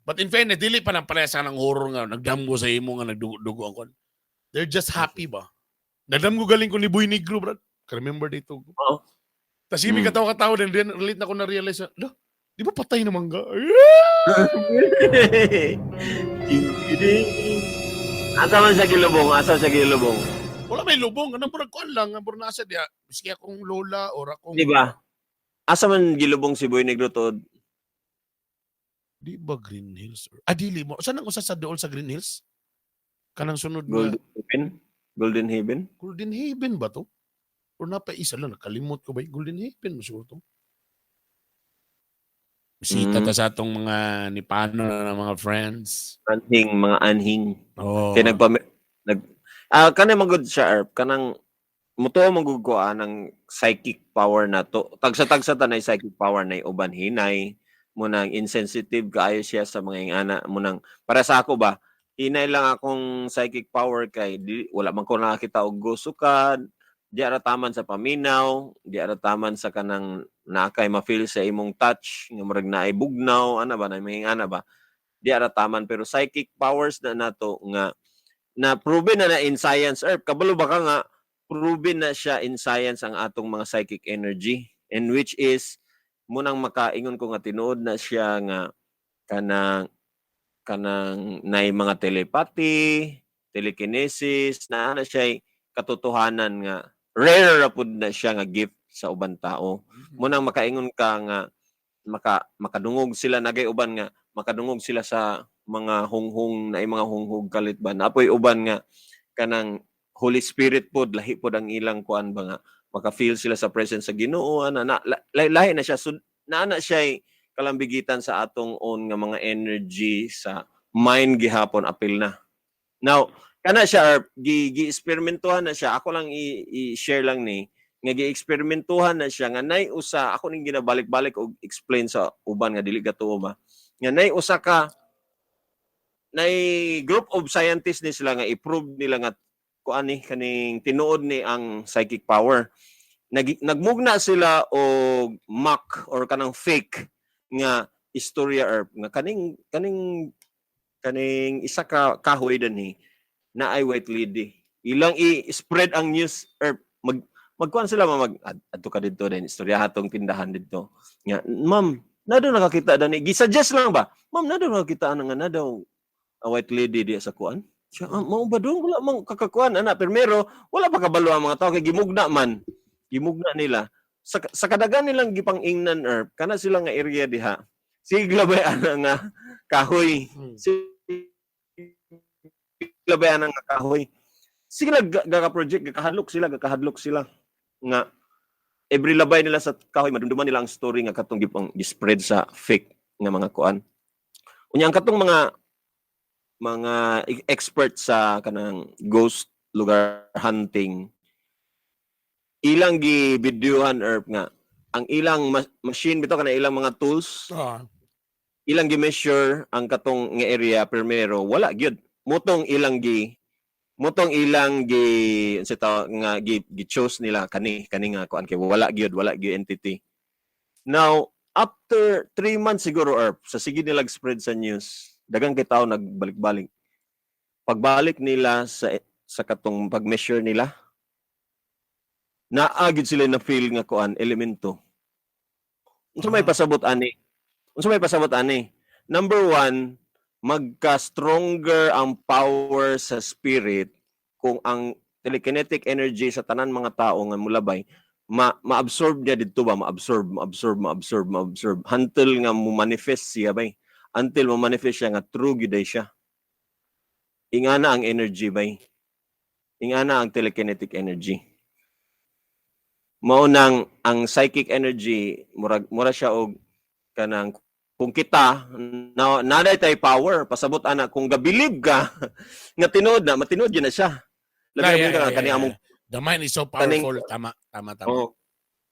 Speaker 1: But in fairness, dili pa nang parehas ng horror nga nagdamgo sa imo nga nagdugo-dugo ang kon. They're just happy ba? Nagdamgo galing ko ni Boy Negro, brad. Ka-remember dito.
Speaker 2: Oo.
Speaker 1: Tas imi katawa-katawa din, din relate na ko na-realize na, "Lah, di ba patay naman ka?"
Speaker 2: Asa man siya gilubong? Asa siya gilubong?
Speaker 1: Wala may lubong. Anong murag kuan lang. Ang murag nasa diya. Miski akong lola or akong.
Speaker 2: Di ba? Asa man gilubong si Boy Negro to?
Speaker 1: Di ba Green Hills? Ah, dili mo. Saan ang usa sa dool sa Green Hills? Kanang sunod na.
Speaker 2: Golden Haven? Golden Haven?
Speaker 1: Golden Haven ba to? Or napa isa lang, nakalimot ko ba? Golden Haven mo siguro to. Bisita ta sa atong mga nipano na mga friends.
Speaker 2: Anhing, mga anhing.
Speaker 1: Oh.
Speaker 2: Kaya nag kanang magud siya Erp, kanang mutuo man gud ko ng psychic power na to. Tagsa-tagsa tanay psychic power na uban hinay munang insensitive kaayo siya sa mga ingana munang para sa ako ba hinay lang akong psychic power kay di, wala man ko nakakita og gusukan, di ara taman sa paminaw, di ara taman sa kanang naa kay ma-feel sa imong touch nga murag naay bugnaw ana ba na mga ingana ba, di ara taman, pero psychic powers na nato nga na proven na na in science erp. Kabalo ba ka nga Proven na siya in science ang atong mga psychic energy, and which is munang makaingon ko nga tinuod na siya nga kanang nay mga telepathy, telekinesis, na siya katotohanan nga rare ra pud na siya nga gift sa uban tao. Munang makaingon ka nga makadungog sila, nagay uban nga makadungog sila sa mga hunghong, na mga hunghog kalit ba, napoy uban nga kanang Holy Spirit pod, lahi pod ang ilang kuan ba nga maka-feel sila sa presence sa Ginoo ana na lahi na siya. So naa na siya kalambigitan sa atong own nga mga energy sa mind gihapon, apil na. Now kana siya gi eksperimentuhan na siya. Ako lang i-share lang ni nga gi-eksperimentuhan na siya nga nay usa, ako ning ginabalik-balik og explain sa uban nga dili gatuo ba, nga nay usa ka nay group of scientists ni sila nga i-prove nila nga kuan ni kaning tinuod ni ang psychic power. Nagmugna sila og mock or kanang fake nga istorya or nga kaning isa ka kahoy dinhi na ay white lady. Ilang i-spread ang news or magkuan sila, mag adto ka didto din, istorya hatong tindahan didto nga, "Ma'am, na daw nakakita dani." Gi-suggest lang ba, "Ma'am, na daw nakakita ana nga na daw a white lady di sa kuan." Siya, "Ah, mao ba dong? Wala mang kakakuan ana." Primero wala pa kabalo ang mga tao kay gimugna man, gimugna nila sa kadagan nilang gipang-ingnan or kana sila nga area diha, sigla bay ana nga kahoy. Sigla bay ana nga kahoy, sila gaka project, gakahadlok sila nga every labay nila sa kahoy madumduman nila ang story nga katong gipang gi-spread sa fake nga mga kuan. Unya ang katong mga expert sa kanang ghost lugar hunting, ilang gi videohan or nga ang ilang machine bitaw kana, ilang mga tools, ilang gi-measure ang katong nga area. Primero wala gyud. Motong ilang gi unsa tawag nga gi choose nila kani nga kuan kay wala gyud entity. Now after 3 months siguro or sa sige nila spread sa news, dagang kay tao nagbalik-balik. Pagbalik nila sa katong pag-measure nila, naa gyud sila na feel nga kuan, elemento. Unsa may pasabot ani? Unsa may pasabot ani? Number one, magka stronger ang power sa spirit kung ang telekinetic energy sa tanan mga tao nga mulabay ma-absorb niya didto ba, ma-absorb, ma-absorb, ma-absorb, ma-absorb until nga mo manifest siya bay, until mo manifest siya nga true gyud ay siya. Ingana ang energy bay, ingana ang telekinetic energy. Mao nang ang psychic energy murag mura siya og kanang kung kita na naday tay power pasabot ana, kung gabilib ka nga tinuod na, matinuod yun na siya. Labi na ka kani among
Speaker 1: The mind is so powerful. Tama.
Speaker 2: Oh,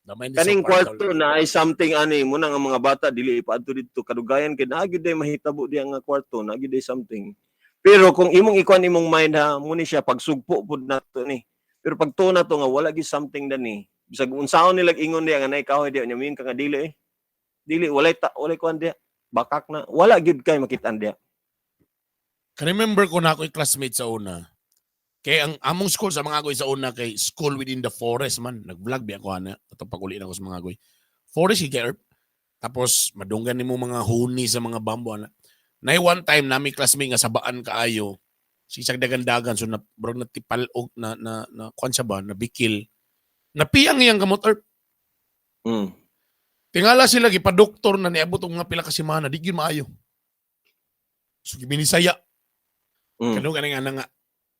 Speaker 1: The mind is
Speaker 2: kaning
Speaker 1: so powerful.
Speaker 2: Kwarto na ay something ani mo nang ang mga bata dili ipaadto didto kadugayan kay naa gyud day mahitabo diya nga kwarto, naa gyud day something. Pero kung imong ikuan imong mind ha mo ni siya, pagsugpo pud nato ni. Pero pag tuo nato nga wala gyud something dani, bisag unsaon nila ingon diya nga nay kahoy diya nya, ka nga dili eh, dili, walay kuan diya, bakak na, wala gyud kay makitaan diya.
Speaker 1: Ka-remember ko na ako'y classmate sa una. Kay ang among school sa mga agoy sa una kay school within the forest man. Nag-vlog biya ko ana. Ato paguli na ko sa mga agoy. Forest kay Erp. Tapos madunggan nimo mga huni sa mga bambo ana. Nay one time nami classmate nga sabaan kaayo. Sisag dagan-dagan, so na bro natipal-og na na na kuan siya ba, nabikil. Napiyang iyang kamot, Erp. Tingala sila gipadoktor na, niabot og mga pila ka semana di gyud maayo. So gibinisaya. Kano kaning ana nga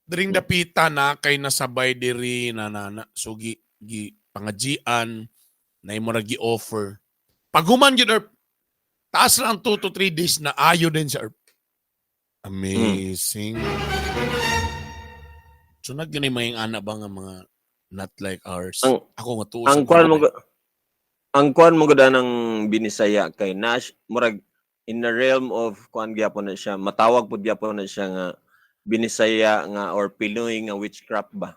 Speaker 1: diring dapita na kay nasabay diri na so gi pangajian na imo ra gi-offer. Paghuman gyud Erp, taas lang 2 to 3 days na ayo din sa Erp. Amazing. So nagyun may ana ba nga mga not like ours. Ako nga tuo
Speaker 2: Ang
Speaker 1: sa
Speaker 2: kuan mo
Speaker 1: mga
Speaker 2: ang kuan mo gud ng binisaya kay Nash, murag in the realm of kuan gyapon na siya, matawag pud gyapon na siya nga binisaya nga or Pinoy nga witchcraft ba,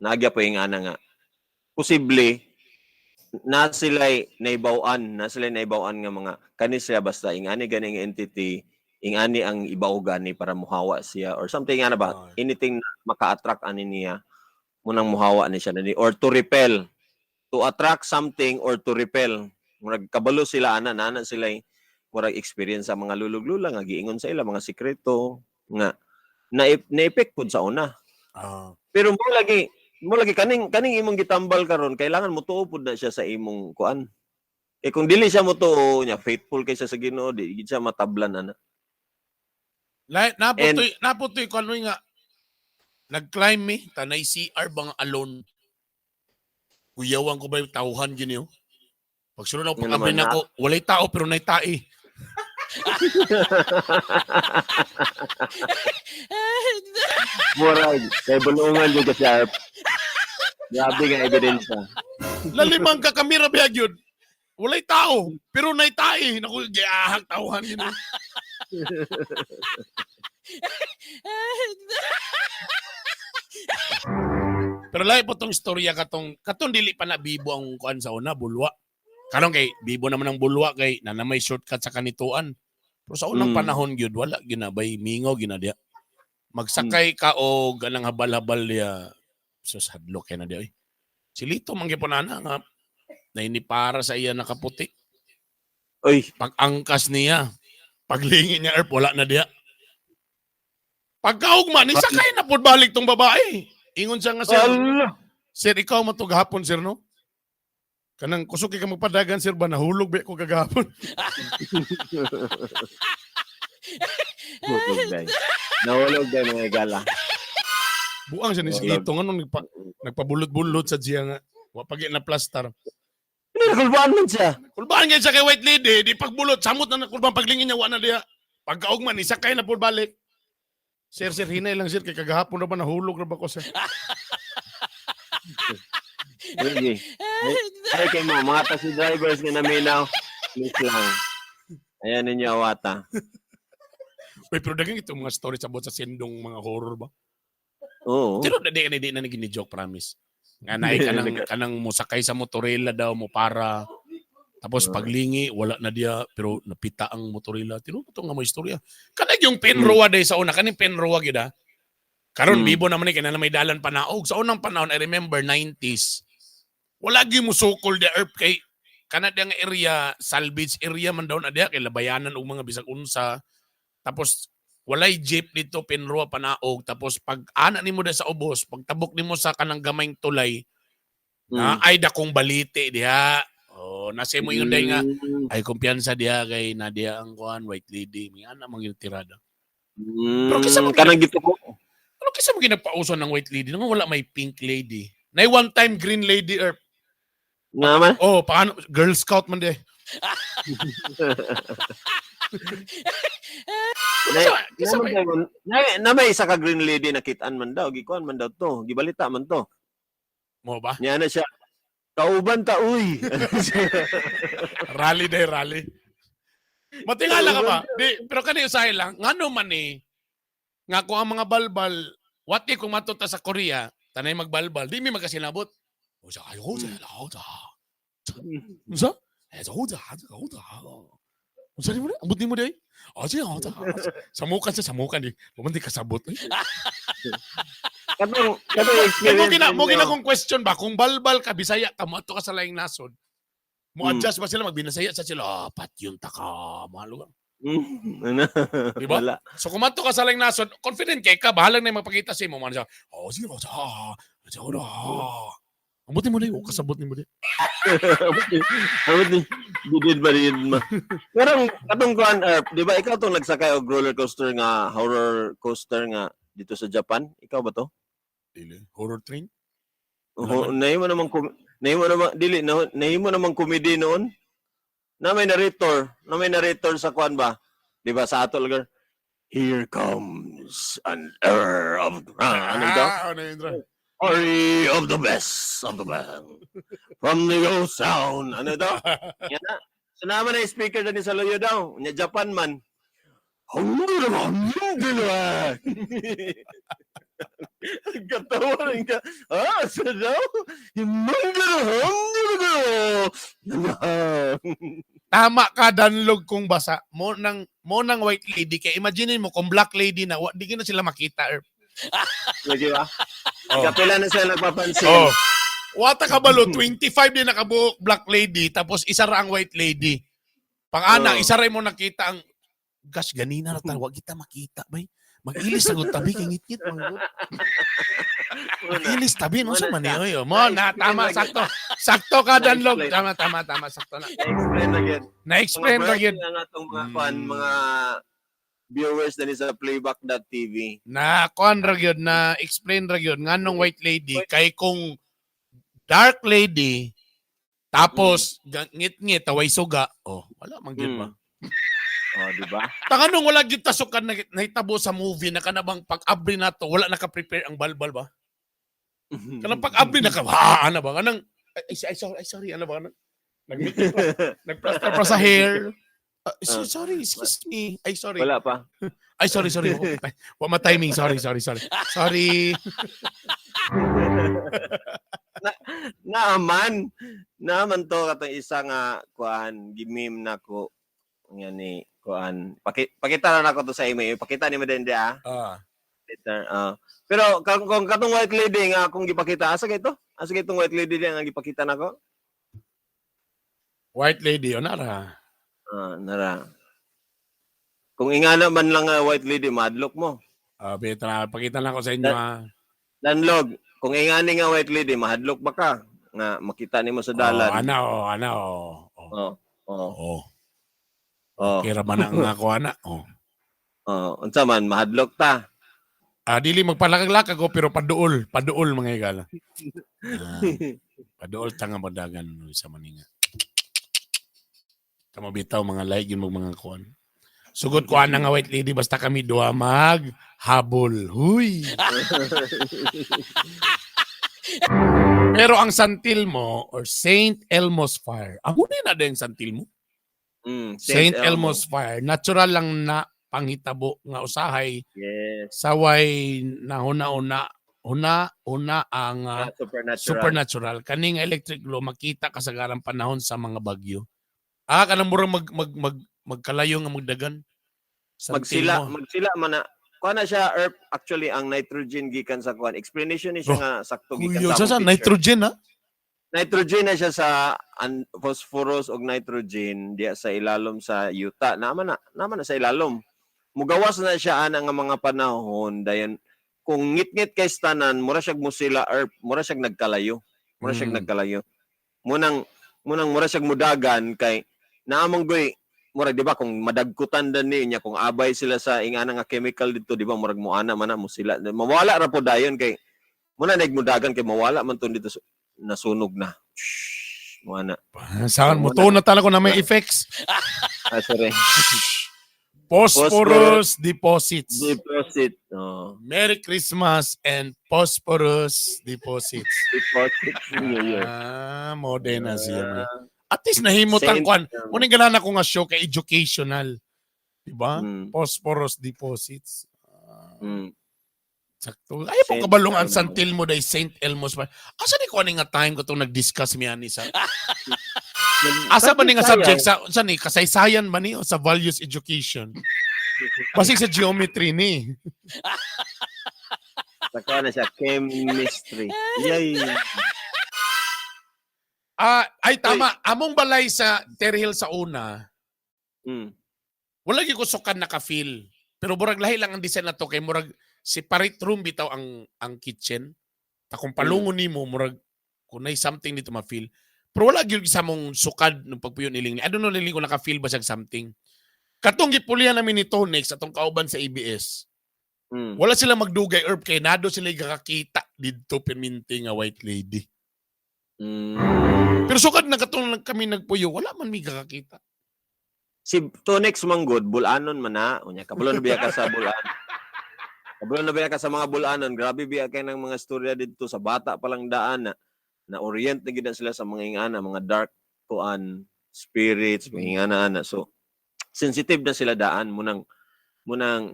Speaker 2: nagya po yung ana nga posible na sila naibaw-an nga mga kani siya, basta ingani ganing entity, ingani ang ibaw gani para muhawa siya or something nga na ba, anything na maka-attract ani niya. Munang muhawa ni siya nani or to repel, to attract something or to repel. Murag kabalo sila ana, nana sila eh. Murag experience sa mga lulog-lula nga giingon sa ila mga sikreto nga na na-effect pud sa una. Pero mo lagi kaning imong gitambal karon, kailangan mo tuo pud na siya sa imong kuan. Eh kung dili siya mo tuo nya, faithful kay siya sa Ginoo, di gid siya matablan ana.
Speaker 1: Naputoy ko ano nga nag-climb mi tanay CR bang alone. Kuyawan ko ba yung tauhan gini oh. Pag sunod ako
Speaker 2: Nga
Speaker 1: pag-abri
Speaker 2: naman,
Speaker 1: na ako, walay tao pero nay tae.
Speaker 2: Murag kay bulungan jud ka sharp. Grabe nga ebidensya.
Speaker 1: Lalimang ka kamera biyag yun. Walay tao pero nay tae. Naku, giahag tauhan gini. Pero lahi po tong istorya katong katong dili pa na bibo ang kuan sa una, bulwa. Karon kay bibo naman ang bulwa kay na may shortcut sa kanituan. Pero sa unang panahon gyud wala ginabay mingaw ginadya. Magsakay ka og ganang habal-habal diya. Sus, hadlok kay na diya oy. Si Lito man gyud ana nga nainipara sa iya nakaputi.
Speaker 2: Oy,
Speaker 1: Pag-angkas niya, paglingin niya erp wala na diya. Pagkaugma ni sakay na pud balik tong babae. Ingon siya nga, "Sir,
Speaker 2: Allah.
Speaker 1: Sir, ikaw mo to gahapon, sir, no? Kanang kusog kay ka magpadagan, sir, ba nahulog ba ko kagahapon?"
Speaker 2: Nahulog day. Nahulog day mga igala.
Speaker 1: Buang siya ni
Speaker 2: Nahulog.
Speaker 1: Lito nga nung nagpabulot-bulot sa siya nga. Wa pa gyud na plaster.
Speaker 2: Nakulbaan man siya.
Speaker 1: Kulbaan gyud siya kay white lady, di pagbulot, samot na nakulbaan paglingin niya wa na diha. Pagkaugma ni sakay na pud balik. "Sir, sir, hinay lang, sir, kay kagahapon na ba nahulog na ba ko, sir?"
Speaker 2: Sige. Ay, ay kay mo, mga taxi drivers nga naminaw. Please lang. Ayan ninyo awata.
Speaker 1: Uy, pero daghang itong mga stories about sa sendong mga horror ba?
Speaker 2: Oo.
Speaker 1: Pero di na naging joke, promise. Nga naay kanang kanang mosakay sa motorela daw mo para tapos paglingi wala na diya pero napita ang motorela. Tinuod to nga mo istorya. Kanang yung Penroa day sa una kaning Penroa gyud ah. Karon bibo naman ni kay na may dalan panaog. Sa unang panahon, I remember 90s. Wala gyud mo sukol the earth kay kana diya nga area, salvage area man daw na diya kay labayanan og mga bisag unsa. Tapos walay jeep dito Penroa panaog, tapos pag ana nimo da sa ubos, pagtabok nimo sa kanang gamayng tulay na ay dakong balite diha. Oh, nasa mo ingon day nga ay kumpiyansa diha kay na diha ang kuan white lady, may ana man gyud tirada. Pero kinsa man
Speaker 2: Kanang gituko.
Speaker 1: Ano kasi mo ginagpauso ng white lady nga wala may pink lady? Nay one time green lady or
Speaker 2: Nga man.
Speaker 1: oh, paano Girl Scout man di.
Speaker 2: Na,
Speaker 1: Kinsa
Speaker 2: na, na may isa ka green lady na kitaan man daw, gikuan man daw to, gibalita man to.
Speaker 1: Mo ba?
Speaker 2: Niya na siya. Kauban ta uy.
Speaker 1: Rally day rally. Matingala ka ba? Di, pero kani usahay lang, ngano man ni nga kung ang mga balbal, what if kung matuta sa Korea, tanay magbalbal, di mi magkasinabot. O sa ayo sa lao sa. Unsa? Eh sa hoja hoja. Unsa ni mo? Ambot nimo day? O siya hoja. Samukan sa samukan di. Mo di kasabot. Eh.
Speaker 2: Katong
Speaker 1: Eh,
Speaker 2: experience.
Speaker 1: mo gina
Speaker 2: ninyo.
Speaker 1: kong question ba kung balbal ka Bisaya ka mo ka sa laing nasod. Mo adjust ba sila magbinasaya sa sila? Ah, pat yun ta ka mahalo ka.
Speaker 2: Ano?
Speaker 1: Di ba?
Speaker 2: Wala.
Speaker 1: So kung mato ka sa laing nasod, confident kay ka, bahalang na yung magpakita sa imo man siya. Oh, sige, oh, sa. Sa ulo. Ang buti mo na yung kasabot ni mo di.
Speaker 2: Abot ni gidid ba din ma. Pero katong kuan Erp, di ba ikaw tong nagsakay og roller coaster nga horror coaster nga dito sa Japan? Ikaw ba to?
Speaker 1: Dili. Horror train?
Speaker 2: Oh, nahimo naman dili na nahimo namang comedy noon. Na may narrator sa kuan ba? Di ba sa ato lugar? Here comes an era of ano ito?
Speaker 1: Ah, ano yun, Dra?
Speaker 2: Story of the best of the band. From the ghost sound. Ano ito? Yan na. So naman na yung speaker na ni sa Loyo daw. Nya Japan man. Ang katawa rin ka. Ah, sa daw?
Speaker 1: Tama ka danlog kung basa. Mo nang white lady kay imagine mo kung black lady na wa, di na sila makita. Erp.
Speaker 2: Lagi ba?
Speaker 1: Oh.
Speaker 2: Kapila na sila nagpapansin.
Speaker 1: Oh. Wata ka balo, 25 din nakabuok black lady, tapos isa ra ang white lady. Pang-ana, isa ra mo nakita ang gosh, ganina ra ta, wa kita makita bay. Mag-ilis ang tabi kay ngitngit man gud. Mag-ilis tabi no sa
Speaker 2: Muna
Speaker 1: man
Speaker 2: siya.
Speaker 1: oy. Mo na tama sakto. Sakto ka, Danlog.
Speaker 2: Na-explain.
Speaker 1: Tama, tama, tama, sakto na.
Speaker 2: Na-explain na gyud.
Speaker 1: Na-explain ra gyud.
Speaker 2: Ang atong mga kuan, mga viewers dani sa playback.tv.
Speaker 1: Na kuan ra gyud, na explain ra gyud nganong white lady kay kung dark lady tapos ngit-ngit away suga, oh, wala man gyud ba.
Speaker 2: Oh, di ba?
Speaker 1: Tanganong wala gyud tasukan na nahitabo sa movie na kanabang pag-abri nato wala naka-prepare ang balbal ba? Kanang pag-abri na ka, ha, ano ba? Kanang ay, ay, sorry, ay, sorry, ano ba? Kanang nag nagplaster pa sa hair. Ah, sorry, excuse me. Ay, sorry.
Speaker 2: Wala pa.
Speaker 1: Ay, sorry, sorry. Wa ma timing. Sorry, sorry, sorry. Sorry.
Speaker 2: Naaman. Naaman to katong isa nga kuan gimim nako nga ni kuan. Pakita na nako to sa email. Pakita ni mo din di ah.
Speaker 1: Ah.
Speaker 2: Later. Ah. Pero kung katong white lady nga akong gipakita, asa kay to? Asa kay itong white lady nga gipakita nako?
Speaker 1: White lady, o nara.
Speaker 2: Ah, nara. Kung ingana man lang nga white lady, madlok mo.
Speaker 1: Ah, Petra, pakita lang ko sa inyo ah.
Speaker 2: Danlog, kung ingani nga white lady, mahadlok ba ka? Nga makita nimo sa dalan.
Speaker 1: Oh, ana, oh, ana, oh. Oh.
Speaker 2: Oh.
Speaker 1: Oh.
Speaker 2: Oh.
Speaker 1: Kira man ang ako, ana. Oh.
Speaker 2: Oh, unsa man mahadlok ta.
Speaker 1: Ah, dili magpalakag-lakag ko pero paduol, paduol mga higala. Ah, paduol ta nga madagan no, sa maninga. Kamo bitaw mga like yun mga kuan. Sugot ko ana nga white lady basta kami duha mag habol. Huy. Pero ang Santilmo or Saint Elmo's Fire. Amo ni na din Santilmo. Saint Elmo's Fire. Natural lang na panghitabo nga usahay saway na huna-una huna-una ang
Speaker 2: Ah, supernatural.
Speaker 1: supernatural kaning electric glow makita kasagaran panahon sa mga bagyo. Ah, kanang murang mag mag mag magkalayo nga magdagan. Sa
Speaker 2: Magsila,
Speaker 1: mo.
Speaker 2: magsila man na. Kuan na siya herb actually ang nitrogen gikan sa kuan. Explanation ni siya
Speaker 1: Oh,
Speaker 2: nga sakto gikan
Speaker 1: Kuya,
Speaker 2: sa
Speaker 1: sa
Speaker 2: among picture.
Speaker 1: nitrogen ha?
Speaker 2: Nitrogen na siya sa phosphorus og nitrogen diya sa ilalom sa yuta. Naman na sa ilalom. Mugawas na siya ana nga mga panahon dayon kung ngit-ngit kay tanan mura siyag musila or mura siyag nagkalayo. Mura siyag nagkalayo. Munang mura siyag mudagan kay naamang goy murag di ba kung madagkutan dan ni niya kung abay sila sa ingana nga chemical dito, di ba, murag moana man na mo sila mawala ra po dayon kay muna nag mudagan kay mawala man to dito nasunog na. Shhh, moana.
Speaker 1: Saan mo to na talaga na may effects?
Speaker 2: Ah, sorry.
Speaker 1: Phosphorus deposits.
Speaker 2: Deposit. Oh,
Speaker 1: Merry Christmas and phosphorus deposits.
Speaker 2: Deposit New Year.
Speaker 1: Ah, modena siya man. At least nahimot ang
Speaker 2: Saint
Speaker 1: kwan.
Speaker 2: Elmo.
Speaker 1: Muning ganahan ako nga show kay educational. Diba? Phosphorus deposits. Ah, sakto. Ay po
Speaker 2: Saint
Speaker 1: kabalong ang
Speaker 2: Elmo.
Speaker 1: Santilmo day Saint Elmo's. Asa ni ko ani nga time ko tong nag-discuss mi ani sa Asa ba ni nga subject sa unsa ni kasaysayan ba ni o sa values education? Basig sa geometry ni.
Speaker 2: Sa kuan na siya chemistry. Yay.
Speaker 1: Ah, ay tama, among balay sa Terry Hill sa una, wala gyud ko sukan naka-feel. Pero murag lahi lang ang design na to kay murag separate room bitaw ang kitchen. Ta kung palungon nimo murag kunay something dito ma-feel. Pero wala gyud sa mong sukad nung pagpuyo ni Ling. I don't know Ling kung naka-feel ba siya something. Katong gipulihan namin ni Tonex atong kauban sa ABS. Wala sila magdugay herb kay nado sila kakakita didto perminti nga white lady. Pero sukad na katong lang kami nagpuyo, wala man mi kakakita.
Speaker 2: Si Tonex manggod bulanon man na unya kabalo na biya ka sa bulan. Kabalo na biya ka sa mga bulanon, grabe biya kay ng mga istorya didto sa bata pa lang daan na na orient na gid na sila sa mga ingana, mga dark kuan spirits, mga ingana ana. So sensitive na sila daan munang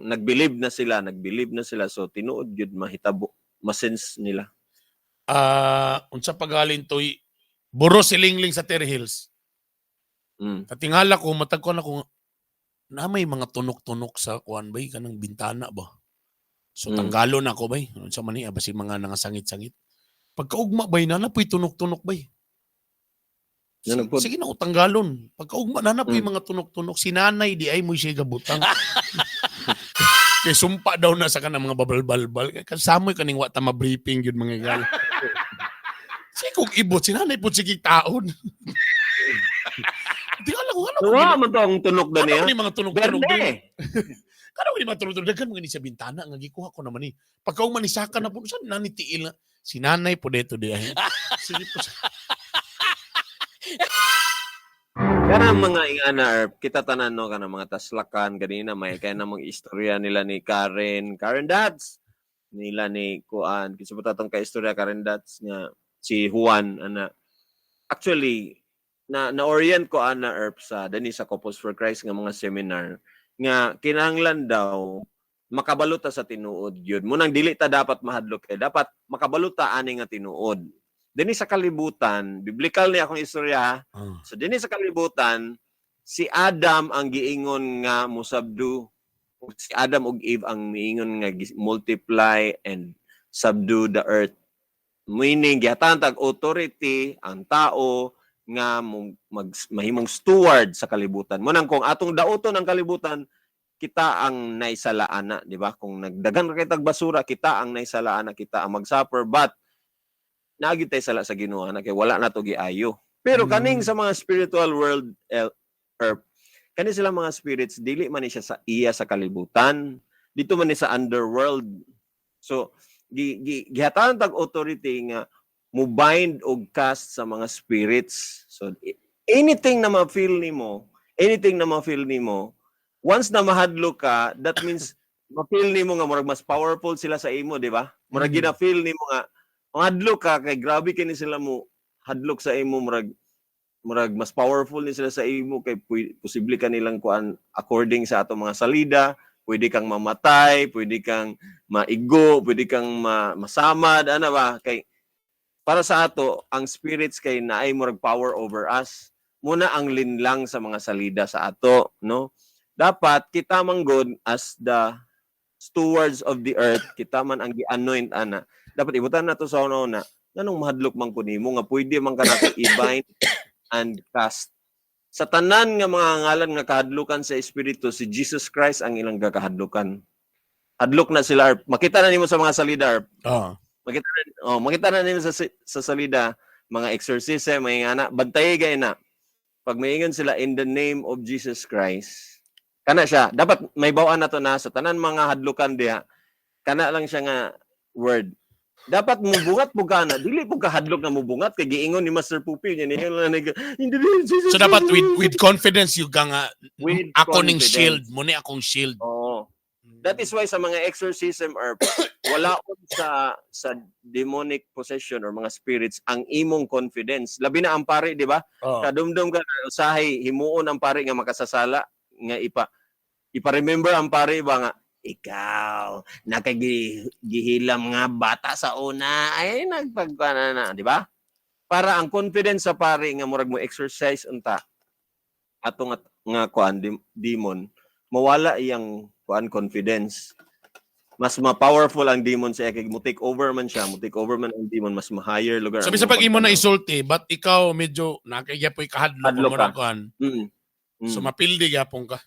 Speaker 2: nagbilib na sila, nagbilib na sila, so tinuod gyud mahitabo, masense nila.
Speaker 1: Ah, unsa pagalin toy buro si Lingling sa Terry Hills. Katingala ko matag ko na kung na may mga tunok-tunok sa kuan bay kanang bintana ba. So tanggalon ako bay. Unsa man ni basig mga nangasangit-sangit. Pagkaugma bay na napoy tunok-tunok bay.
Speaker 2: Ano po?
Speaker 1: Sige na ko tanggalon. Pagkaugma na napoy mga tunok-tunok. Si nanay di ay mo siya gabutang. Kay sumpa daw na sa kanang mga babalbalbal. Kasamoy kaning wa ta ma-briefing gyud mga gal. Sige kong ibot si nanay pud sige taon. Di alam ko ano ko
Speaker 2: Wa man to ang tunok
Speaker 1: ano
Speaker 2: dani.
Speaker 1: ni mga tunok-tunok
Speaker 2: Berde.
Speaker 1: din. Kano ni mga tunok-tunok daghan mga ni sa bintana nga gikuha ko naman ni. Pagkaugma ni saka na po saan nani tiil na si nanay po dito di ay. Sige po.
Speaker 2: Kanang mga ingana Erp, kita tanan no kanang mga taslakan ganina may kay na mga istorya nila ni Karen, Karen Dats nila ni Kuan, kinsa ba tatong ka istorya Karen Dats nga si Juan ana. Actually na na-orient ko ana Erp sa dani sa Couples for Christ nga mga seminar nga kinahanglan daw makabalo ta sa tinuod yun. Munang dili ta dapat mahadlok kay dapat makabalo ta ani nga tinuod. Dinhi sa kalibutan, biblical ni akong istorya ha. So dinhi sa kalibutan, si Adam ang giingon nga musubdue, ug si Adam ug Eve ang miingon nga multiply and subdue the earth. Meaning gihatagan tag authority ang tao nga mahimong steward sa kalibutan. Munang kung atong dauton ang kalibutan, kita ang naisalaan na, di ba? Kung nagdagan ra kay tag basura, kita ang naisalaan na, kita ang magsuffer, but naagi tay sala sa Ginoo na kay wala na to giayo. Pero kaning sa mga spiritual world earth, kani sila mga spirits dili man ni siya sa iya sa kalibutan, dito man ni sa underworld. So gi, gi gihatagan tag authority nga mo bind og cast sa mga spirits. So anything na ma-feel nimo, anything na ma-feel nimo, once na mahadlok ka, that means ma-feel nimo nga murag mas powerful sila sa imo, di ba? Murag gina-feel nimo nga mahadlok ka kay grabe kini sila mo hadlok sa imo, murag mas powerful ni sila sa imo kay posible ka nilang kuan. According sa atong mga salida, pwede kang mamatay, pwede kang maigo, pwede kang masamad ana ba, kay para sa ato ang spirits kay naay murag power over us. Muna ang linlang sa mga salida sa ato, no? Dapat kita man gud as the stewards of the earth, kita man ang gi-anoint ana, dapat ibutan nato sa una nganong mahadlok man ko nimo nga pwede man ka nato i-bind and cast sa tanan nga mga ngalan nga kahadlukan sa espiritu. Si Jesus Christ ang ilang gakahadlukan. Hadlok na sila Arp. Makita na nimo sa mga salida Arp. Makita na, oh, makita na nimo sa salida mga exorcism, mga ana, bantay gay na. Pag maingon sila "In the name of Jesus Christ," kana siya dapat may bawaan na to na sa tanan mga hadlukan diha, kana lang siya nga word dapat mubungat po ka na dili po ka hadlok na mubungat kay giingon ni Master Pupi niya niya lang "In the name of Jesus."
Speaker 1: So dapat with confidence you ka nga
Speaker 2: With
Speaker 1: ako ning
Speaker 2: confidence.
Speaker 1: Shield, mo ni akong shield.
Speaker 2: Oo. That is why sa mga exorcism or wala sa demonic possession or mga spirits ang imong confidence. Labi na ang pari, di ba?
Speaker 1: Oh.
Speaker 2: Kadumdum ka usahay himuon ang pari nga makasasala nga ipa-remember ang pari ba nga ikaw nakagihilam nga bata sa una ay nagpagkana na, di ba? Para ang confidence sa pari nga murag mo exercise unta ato nga kuan demon, mawala iyang kuan confidence, mas ma-powerful ang demon sa kay mo take over man siya, mo take over man ang demon, mas ma-higher lugar
Speaker 1: So
Speaker 2: ang
Speaker 1: bisa pag imo na
Speaker 2: pagtanaw.
Speaker 1: isulti, but ikaw medyo nakaya po'y kahadlok
Speaker 2: Hadlok
Speaker 1: mo
Speaker 2: ka.
Speaker 1: na kuan. So mapildi gyapon ka.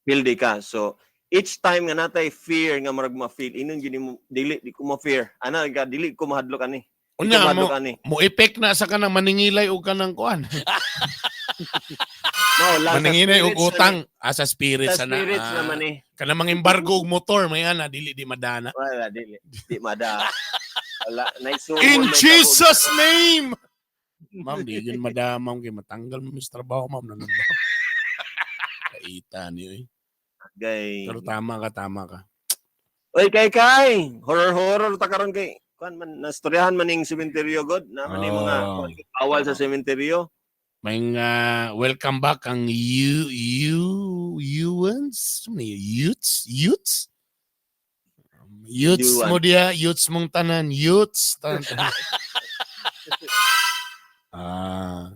Speaker 2: Pildi ka. So each time nga natay fear nga murag ma-feel inon gini mo, dili di ko ma-fear ana ka, dili ko mahadlok ani, di ko
Speaker 1: Unya mo
Speaker 2: mahadlok ani.
Speaker 1: Mo effect na sa kanang maningilay og kanang kuan.
Speaker 2: No lang sa
Speaker 1: Maningilay og
Speaker 2: spirits na
Speaker 1: utang asa
Speaker 2: ni.
Speaker 1: spirits
Speaker 2: Sa
Speaker 1: ana.
Speaker 2: spirits
Speaker 1: Ah,
Speaker 2: naman eh.
Speaker 1: Kanang mga embargo og motor may ana dili di madana.
Speaker 2: Wala, dili di mada, wala naisuon.
Speaker 1: In
Speaker 2: May
Speaker 1: Jesus' name. Ma'am, di yun madama, ma'am, kay matanggal mo sa trabaho, ma'am, nanumba. Kaita niyo eh.
Speaker 2: Gay.
Speaker 1: Pero tama ka, tama ka.
Speaker 2: Oy, kay kay horror horror ta karon kay kuan man, nastoryahan man ning sementeryo god na man ning mga
Speaker 1: Oh.
Speaker 2: kuan, bawal sa sementeryo.
Speaker 1: May nga welcome back ang you you Yuans, ano yun? Youths, youths. Youths
Speaker 2: Yuan.
Speaker 1: mo diya, youths mong tanan, youths. Tanan, tanan. Ah.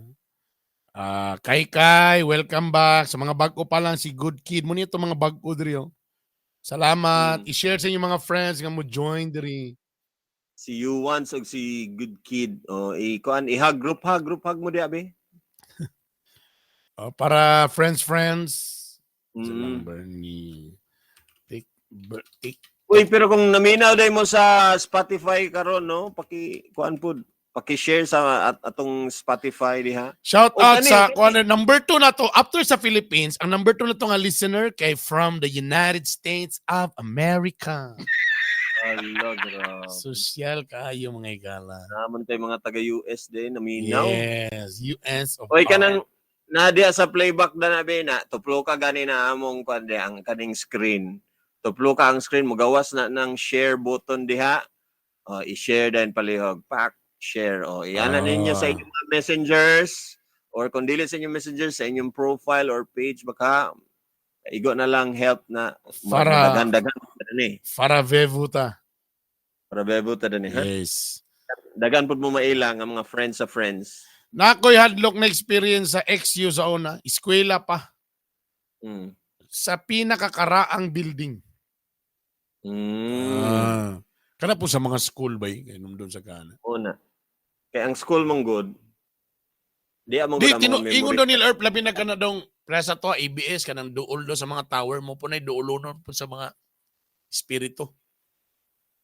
Speaker 1: Ah, kay kay, welcome back. Sa mga bago pa lang si Good Kid mo nito mga bago diri oh. Salamat. I-share sa inyong mga friends nga mo join diri.
Speaker 2: Si You Once og si Good Kid. O i kuan i-hug, group hug, group hug mo diha be.
Speaker 1: Oh, para friends friends. Sa number ni Tik Tik.
Speaker 2: Uy, pero kung naminaw day mo sa Spotify karon, no, paki kuan pud, paki-share sa atong Spotify diha.
Speaker 1: Shout
Speaker 2: Oh,
Speaker 1: out
Speaker 2: gani.
Speaker 1: sa kuan number 2 na to after sa Philippines, ang number 2 na to nga listener kay from the United States of America.
Speaker 2: Ala, grabe.
Speaker 1: Social kaayo, mga igala.
Speaker 2: Naman kay mga taga US din naminaw.
Speaker 1: Yes, US of
Speaker 2: Oy,
Speaker 1: R.
Speaker 2: kanang na diha sa playback na nabi na tuplo ka gani na among kuan diha ang kaning screen. Tuplo ka ang screen, mogawas na ng share button diha. O, i-share din palihog. Pak, share. O, iana ninyo sa inyong mga messengers or kung dili sa inyong messengers, sa inyong profile or page, baka igo na lang help na daghan-daghan ta dani.
Speaker 1: Para vevuta.
Speaker 2: Para bebo ta dani, ha?
Speaker 1: Yes.
Speaker 2: Daghan pud mo maila nga mga friends sa friends.
Speaker 1: Nakoy hadlok na experience sa XU sa una, eskwela pa sa pinakakaraang building. Ah. Kana po sa mga school ba kay doon sa kana.
Speaker 2: Una. Kay ang school mong good, di among
Speaker 1: Di
Speaker 2: good ang
Speaker 1: tinu
Speaker 2: mga
Speaker 1: ingon
Speaker 2: memory.
Speaker 1: daw nila Erp, labi na kana dong presa to ABS kanang duol do sa mga tower mo po na duolonon po sa mga espiritu.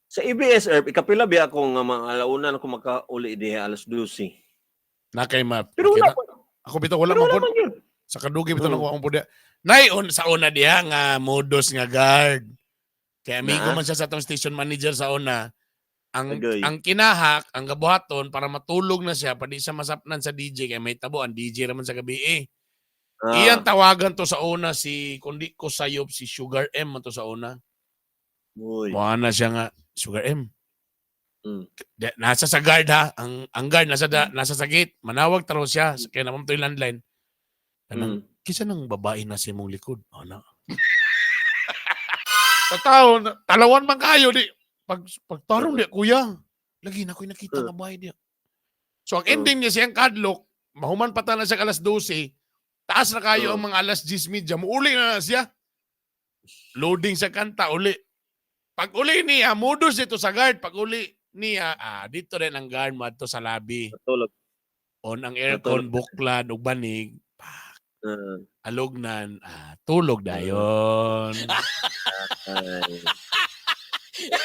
Speaker 2: Sa ABS Erp, ikapila biya ako nga mga alauna na ko makauli diha alas 12.
Speaker 1: Na kay ma.
Speaker 2: Pero wala
Speaker 1: kita- Ako bitaw wala
Speaker 2: pero
Speaker 1: man
Speaker 2: wala
Speaker 1: po
Speaker 2: man yun.
Speaker 1: sa kadugi bitaw nako akong pud. Nay on sa una diha nga modus nga guard. Kay amigo
Speaker 2: Na?
Speaker 1: man siya sa atong station manager sa una. Ang
Speaker 2: Agoy.
Speaker 1: ang kinahak, ang gabuhaton para matulog na siya padi siya masapnan sa DJ kay may tabo ang DJ raman sa gabi eh. Iyang tawagan to sa una si kundi ko sayop si Sugar M man to sa una.
Speaker 2: Uy.
Speaker 1: Mukha na siya nga Sugar M. Nasa sa guard ha, ang guard nasa sa gate. Manawag taro siya kay naman to yung landline. Kanang kisa nang babae na sa imong likod. Ana. Sa tao, talawan man kayo di pag pagtarong di kuya. Lagi na ko'y nakita nga babae di. So ang ending niya siyang kadlok, mahuman pa ta na siya alas 12. Taas na kayo ang mga alas 10:30. Muuli na na siya. Loading sa kanta uli. Pag uli niya, modus dito sa guard. Pag uli niya, dito rin ang guard mo sa lobby.
Speaker 2: Matulog.
Speaker 1: On ang aircon, buklad, ug banig. Pak, alugnan, tulog dayon.
Speaker 2: Ay.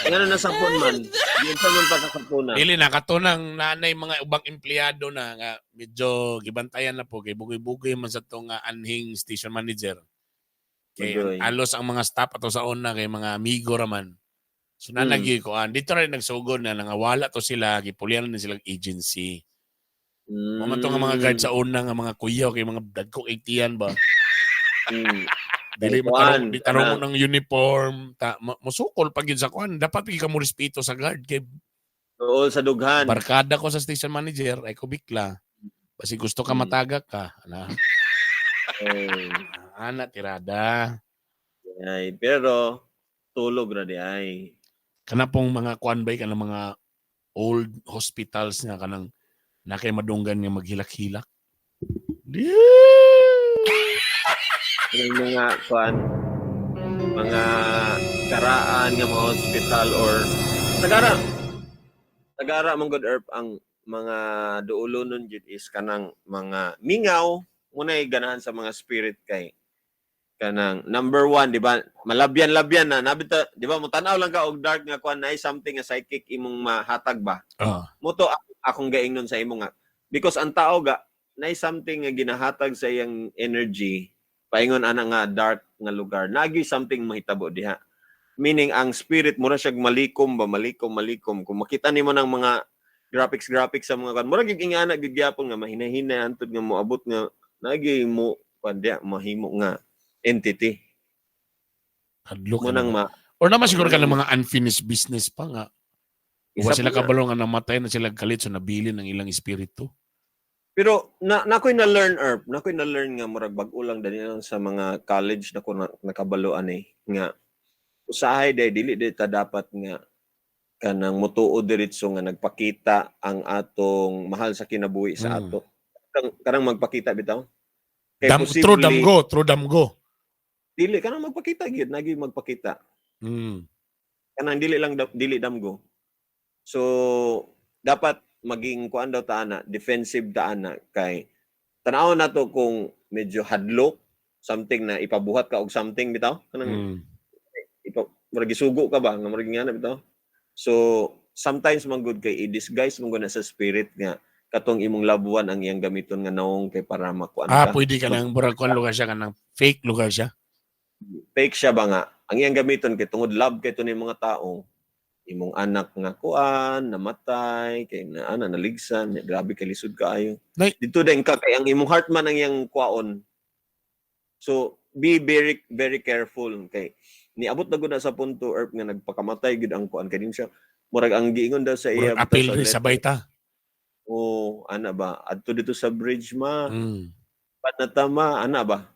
Speaker 2: Ngano na sapon man? Giunsa man pagkasapona?
Speaker 1: Dili na katunang nanay mga ubang empleyado na nga medyo gibantayan na po kay bugoy-bugoy man sa tong nga anhing station manager. Kay
Speaker 2: Bugoy.
Speaker 1: alos ang mga staff ato sa una kay mga amigo raman. So nanagi ko dito rin nagsugod na nangawala to sila, gipulian na silang agency. Mm. Mo nga mga guard sa una nga mga kuya kay mga dagko itian ba. Dili
Speaker 2: Kuan,
Speaker 1: matarong di tarong mo
Speaker 2: kana.
Speaker 1: ng uniform, ta, musukol pag yun sa kuan, dapat gyud ka mo respeto sa guard kay
Speaker 2: Oo, sa dughan.
Speaker 1: barkada ko sa station manager ay ko bikla. Basi gusto ka matagak ka, ana.
Speaker 2: Ay,
Speaker 1: Ana tirada.
Speaker 2: ay, pero tulog ra di ay.
Speaker 1: Kana pong mga kuan bay kanang mga old hospitals nga kanang na kay madunggan nga maghilak-hilak. Di.
Speaker 2: Yung mga kuan, mga karaan nga mga hospital or tagara. Tagara man good Erp, ang mga duolo nun jud is kanang mga mingaw muna'y ganahan sa mga spirit kay kanang number one, di ba? Malabyan-labyan na nabita, di ba? Mutanaw lang ka og dark nga kuan, naay something nga psychic imong mahatag ba mo to akong gaing nun sa imo nga because ang tao ga naay something nga ginahatag sa iyang energy paingon ana nga dark nga lugar, nagi something mahitabo diha, meaning ang spirit mura siya malikom ba, malikom malikom. Kung makita nimo ng mga graphics graphics sa mga kan, mura gyud ingana gyud gyapon nga mahinahinay antud nga moabot nga nagi mo kuan diha, mahimo nga entity
Speaker 1: Hadlok
Speaker 2: mo
Speaker 1: ka
Speaker 2: nang
Speaker 1: na.
Speaker 2: ma
Speaker 1: Or naman siguro ka ng mga unfinished business pa nga.
Speaker 2: Isa
Speaker 1: Wa sila
Speaker 2: pa nga.
Speaker 1: kabalo nga namatay na sila kalit so nabilin ang ilang espiritu.
Speaker 2: Pero na nakoy na learn Erp, nakoy na learn nga murag bag-o lang dali lang sa mga college na ko na, nakabaloan eh nga usahay day dili day ta dapat nga kanang motuo diretso nga nagpakita ang atong mahal sa kinabuhi sa ato. Kanang magpakita bitaw. Kay
Speaker 1: Dam,
Speaker 2: posible
Speaker 1: true damgo, true damgo.
Speaker 2: dili kanang magpakita gyud, nagi magpakita. Kanang dili lang dili damgo. So dapat maging kuan daw ta ana, defensive ta ana, kay tan-aw na to kung medyo hadlok, something na ipabuhat ka og something bitaw, kanang ipa murag gisugo ka ba nga murag nga na bitaw. So sometimes man gud kay i-disguise man gud na sa spirit nga katong imong loved one ang iyang gamiton nga naong kay para makuan
Speaker 1: Ah,
Speaker 2: ka.
Speaker 1: Pwede ka nang murag kuan lugar siya, kanang fake lugar siya.
Speaker 2: Fake siya ba nga ang iyang gamiton kay tungod love kay to ni mga tao, imong anak nga kuan namatay kay na ana naligsan, grabe kay lisod kaayo dito din ka kay ang imong heart man ang iyang kuaon. So be very very careful kay niabot na gud na sa punto, Erp, nga nagpakamatay gid ang kuan kay din siya, murag ang giingon daw sa iya
Speaker 1: Murag apil
Speaker 2: sa
Speaker 1: rin
Speaker 2: letter,
Speaker 1: sabay ta.
Speaker 2: Oh, ana ba, adto dito sa bridge ma, pat na tama ana ba.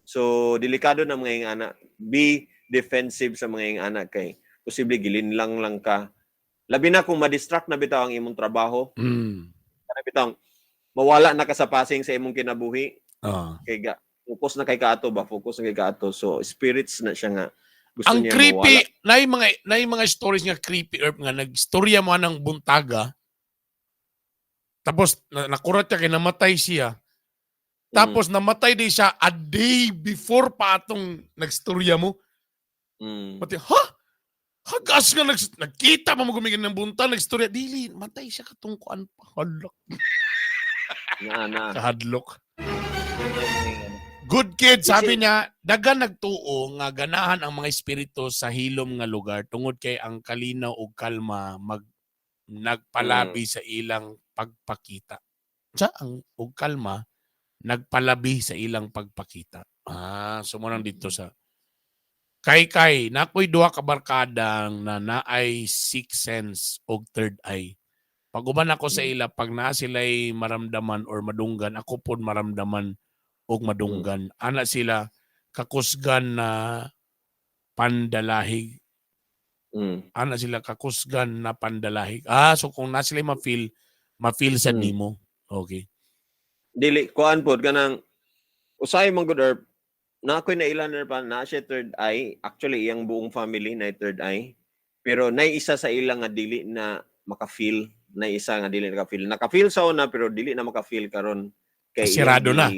Speaker 2: So delikado na mga ing ana. Be defensive sa mga ing ana kay posible gilinlang lang ka, labi na kung ma-distract na bitaw ang imong trabaho, kana bitaw mawala na ka sa passing sa imong kinabuhi kay ga focus na kay kaato ba, focus na kay kaato. So spirits na siya nga gusto
Speaker 1: Ang
Speaker 2: niya
Speaker 1: creepy,
Speaker 2: mawala.
Speaker 1: naay mga stories nga creepy, Erp, nga nagstorya mo ng buntaga. Tapos nakurat siya kay namatay siya. Tapos namatay din siya a day before pa atong nagstorya mo. Pati, ha? Hagas nga, nagkita pa mo gumigan ng buntag, nagstorya. Dili, matay siya katong kuan pa. Halak,
Speaker 2: Na na.
Speaker 1: Kahadlok. Good kid, sabi niya, dagan nagtuo nga ganahan ang mga espiritu sa hilom nga lugar tungod kay ang kalinaw ug kalma mag nagpalabi sa ilang pagpakita. Sa ang ug kalma nagpalabi sa ilang pagpakita. Ah, so mo nang dito sa kay kay nakoy duha ka barkadang na naay sixth sense og third eye. Pag uban ako sa ila, pag naa sila'y maramdaman or madunggan, ako pod maramdaman og madunggan. Ana sila kakusgan na pandalahig. Ana sila kakusgan na pandalahig. Ah, so kung na sila ma-feel, ma-feel sa nimo. Okay.
Speaker 2: Dili kuan pod, kanang usahay man gud, Erp, na ako'y nailan pa na siya third eye. Actually, iyang buong family na third eye, pero nay isa sa ilang nga dili na maka-feel, nay isa nga dili naka-feel. Naka-feel sa una pero dili na maka-feel karon kay iyang
Speaker 1: Sirado na.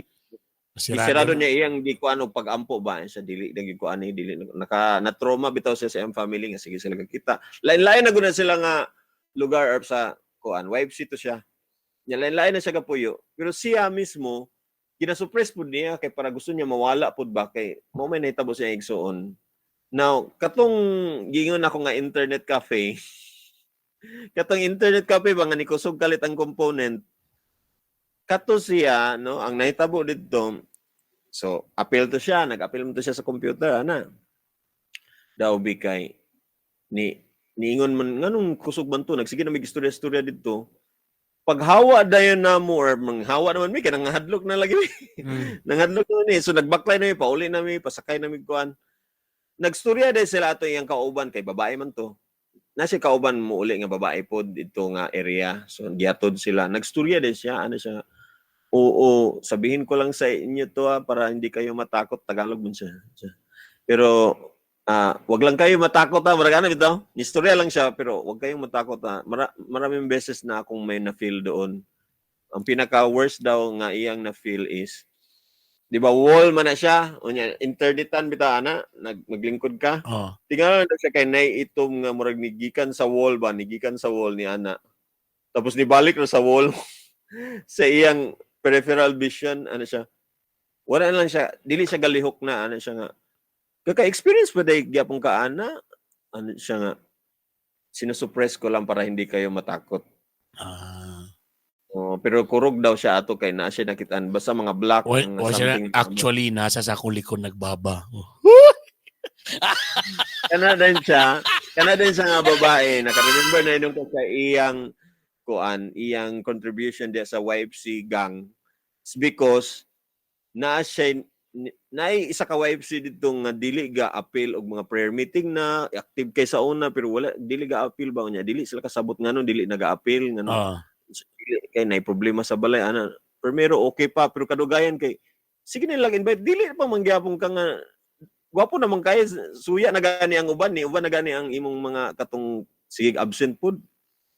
Speaker 2: Sirado
Speaker 1: na.
Speaker 2: Niya iyang di kuan og pag-ampo ba siya, dili dagi kuan ni dili naka na trauma bitaw siya sa iyang family nga sige sila kakita. Lain-lain na gud na sila nga lugar, Erp, sa kuan, YFC to siya. Nya lain-lain na siya kapuyo, pero siya mismo ginasuppress pud niya kay para gusto niya mawala pud ba kay mo may nahitabo siya igsuon. Now katong giingon ako nga internet cafe, katong internet cafe ba nga nikusog kalit ang component kato siya, no, ang nahitabo didto. So appeal to siya, nag-appeal mo to siya sa computer ana daw bi kay ni niingon man nganong kusog man to, nagsige na may istorya-istorya didto. Paghawa dayon namo or manghawa naman mi kay nangahadlok na lagi mi. Nanghadlok naman eh. So nagbaklay na mi, pauli na mi, pasakay na mi kuan. Nagstorya dahil sila ato iyang kauban kay babae man to. Na siya kauban mo uli nga babae pod dito nga area. So giatod sila. Nagstorya din siya, ano siya. "Oo, sabihin ko lang sa inyo to ha, para hindi kayo matakot." Tagalog man siya. Pero wag lang kayo matakot ha. Murag ano bitaw? Istorya lang siya pero wag kayong matakot ha. Maraming beses na akong may na-feel doon. Ang pinaka worst daw nga iyang na-feel is, di ba wall man na siya, unya internetan bitaw ana, maglingkod ka. Tingnan na siya kay nay itom nga murag nigikan sa wall ba, nigikan sa wall ni ana. Tapos nibalik na sa wall sa iyang peripheral vision, ano siya. Wala na lang siya, dili siya galihok na, ano siya nga. Kaka-experience pa day gyapon ka ana, ano siya nga. "Sinusuppress ko lang para hindi kayo matakot." Oh, pero kurog daw siya ato kay naa siya nakitaan basta mga black
Speaker 1: O,
Speaker 2: nga
Speaker 1: o siya
Speaker 2: something.
Speaker 1: Actually nasa sa akong likod nagbaba. Oh.
Speaker 2: Kana din siya nga babae, naka-remember na yun ko sa iyang kuan, iyang contribution diya sa YFC gang. It's because naa siya naay isa ka YFC dito nga dili ga appeal og mga prayer meeting na active kay sa una pero wala, dili ga appeal ba niya, dili sila kasabot ngano dili naga-appeal, ngano dili, kay nay problema sa balay ana. Primero okay pa pero kadugayan kay sige na lang invite, dili pa man gyapon ka nga Gwapo naman kay suya na gani ang uban ni uban na gani ang imong mga katong sige absent pud.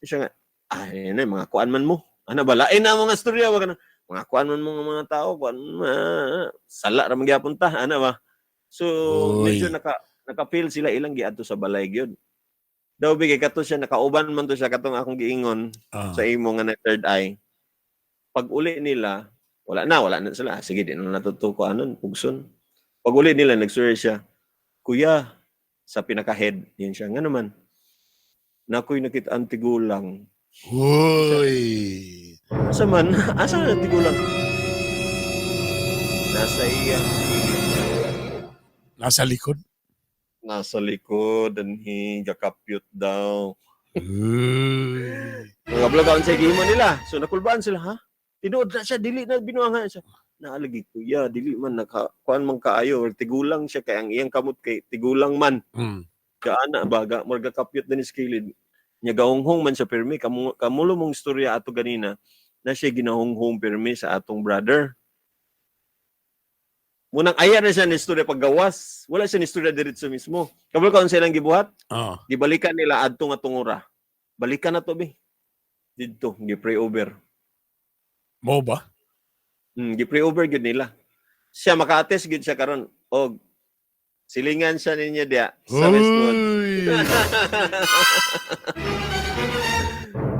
Speaker 2: Siya nga, ay na mga kuan man mo. Ana ba lain na mga istorya ba kana? Mga kuan man mo nga mga tao, kuan sala ra man gyapon ta, ana ba? So
Speaker 1: Uy.
Speaker 2: medyo naka-feel sila ilang giadto sa balay gyud. Daw bigay kato siya nakauban man to siya katong akong giingon sa imo nga na third eye. Pag uli nila, wala na sila. Sige, di na natutuko anon, pugson. Pag uli nila, nagsurya siya, "Kuya," sa pinaka-head, yun siya, nga naman, "Nakoy nakita ang tigulang."
Speaker 1: Uy.
Speaker 2: "Asa man? Asa man ang tigulang?" "Nasa iyang kilid."
Speaker 1: Nasa likod.
Speaker 2: Nasa likod, anhi, gakapyot daw.
Speaker 1: Uy.
Speaker 2: Mga vlog sa gihimo nila. So nakulbaan sila, ha? Tinuod na siya, dili na binuangan siya. Naalagi, kuya, dili man naka kuan man kaayo, or tigulang siya kay ang iyang kamot kay tigulang man. Kaana baga murag kapyot na ni sa kilid. Nya gahunghong man siya pirmi kamulo mong istorya ato ganina na siya ginahunghong pirmi sa atong brother. Munang aya na siya ni istorya paggawas. Wala siya ni istorya diretso mismo. Kabalo ka unsa ilang gibuhat? Gibalikan nila adto nga tungura. Balikan na to be. Didto, gi-pray over.
Speaker 1: Mo ba?
Speaker 2: Gi-pray over gyud nila. Siya maka-attest gyud siya karon og silingan siya ninyo diya sa Westwood.
Speaker 1: Uy.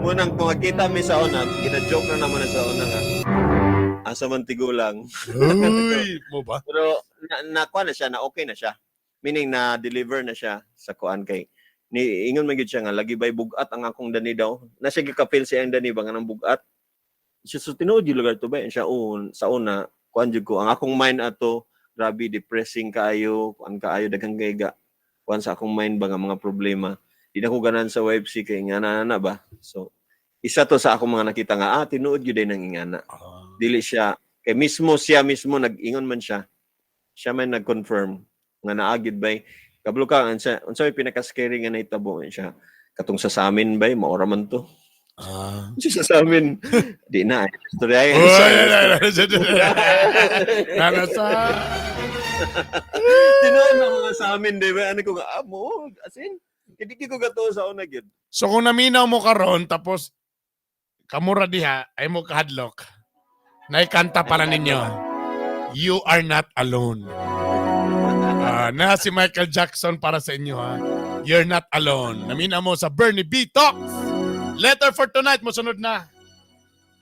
Speaker 2: Munang kung makita mi sa una, gina-joke na naman na sa una nga. Asa man tigulang.
Speaker 1: Uy. Mo ba?
Speaker 2: Pero na nakuha na siya, na okay na siya. Meaning na deliver na siya sa kuan kay ni ingon man gyud siya nga lagi bay bugat ang akong dani daw. Na siya gikapil sa iyang dani ba nga nang bugat. Siya so tinuod yung lugar to ba siya un, sa una kuan jud ko ang akong mind ato grabe depressing kaayo, kuan kaayo daghang gayga. Kuan sa akong mind ba nga mga problema. Di na ko ganan sa YFC kay nga na na ba. So isa to sa akong mga nakita nga tinuod gyud nang ingana. Dili siya kay mismo siya mismo nag-ingon man siya siya man nag-confirm nga naagid bay kablo ka unsa unsa may pinaka-scary nga nahitabo siya katong sa samin bay maora man to. Unsa sa samin di na ay istorya ay.
Speaker 1: Uy. Nasa.
Speaker 2: Tinuod na mga sa amin di ba ano ko nga mo as in hindi ko gato sa una gyud.
Speaker 1: So kung naminaw mo karon tapos kamura diha ay mo kahadlok. Naikanta para ninyo. You are not alone. Na si Michael Jackson para sa inyo ha. You're not alone. Naminaw mo sa Bernie B Talks. Letter for tonight mo sunod na.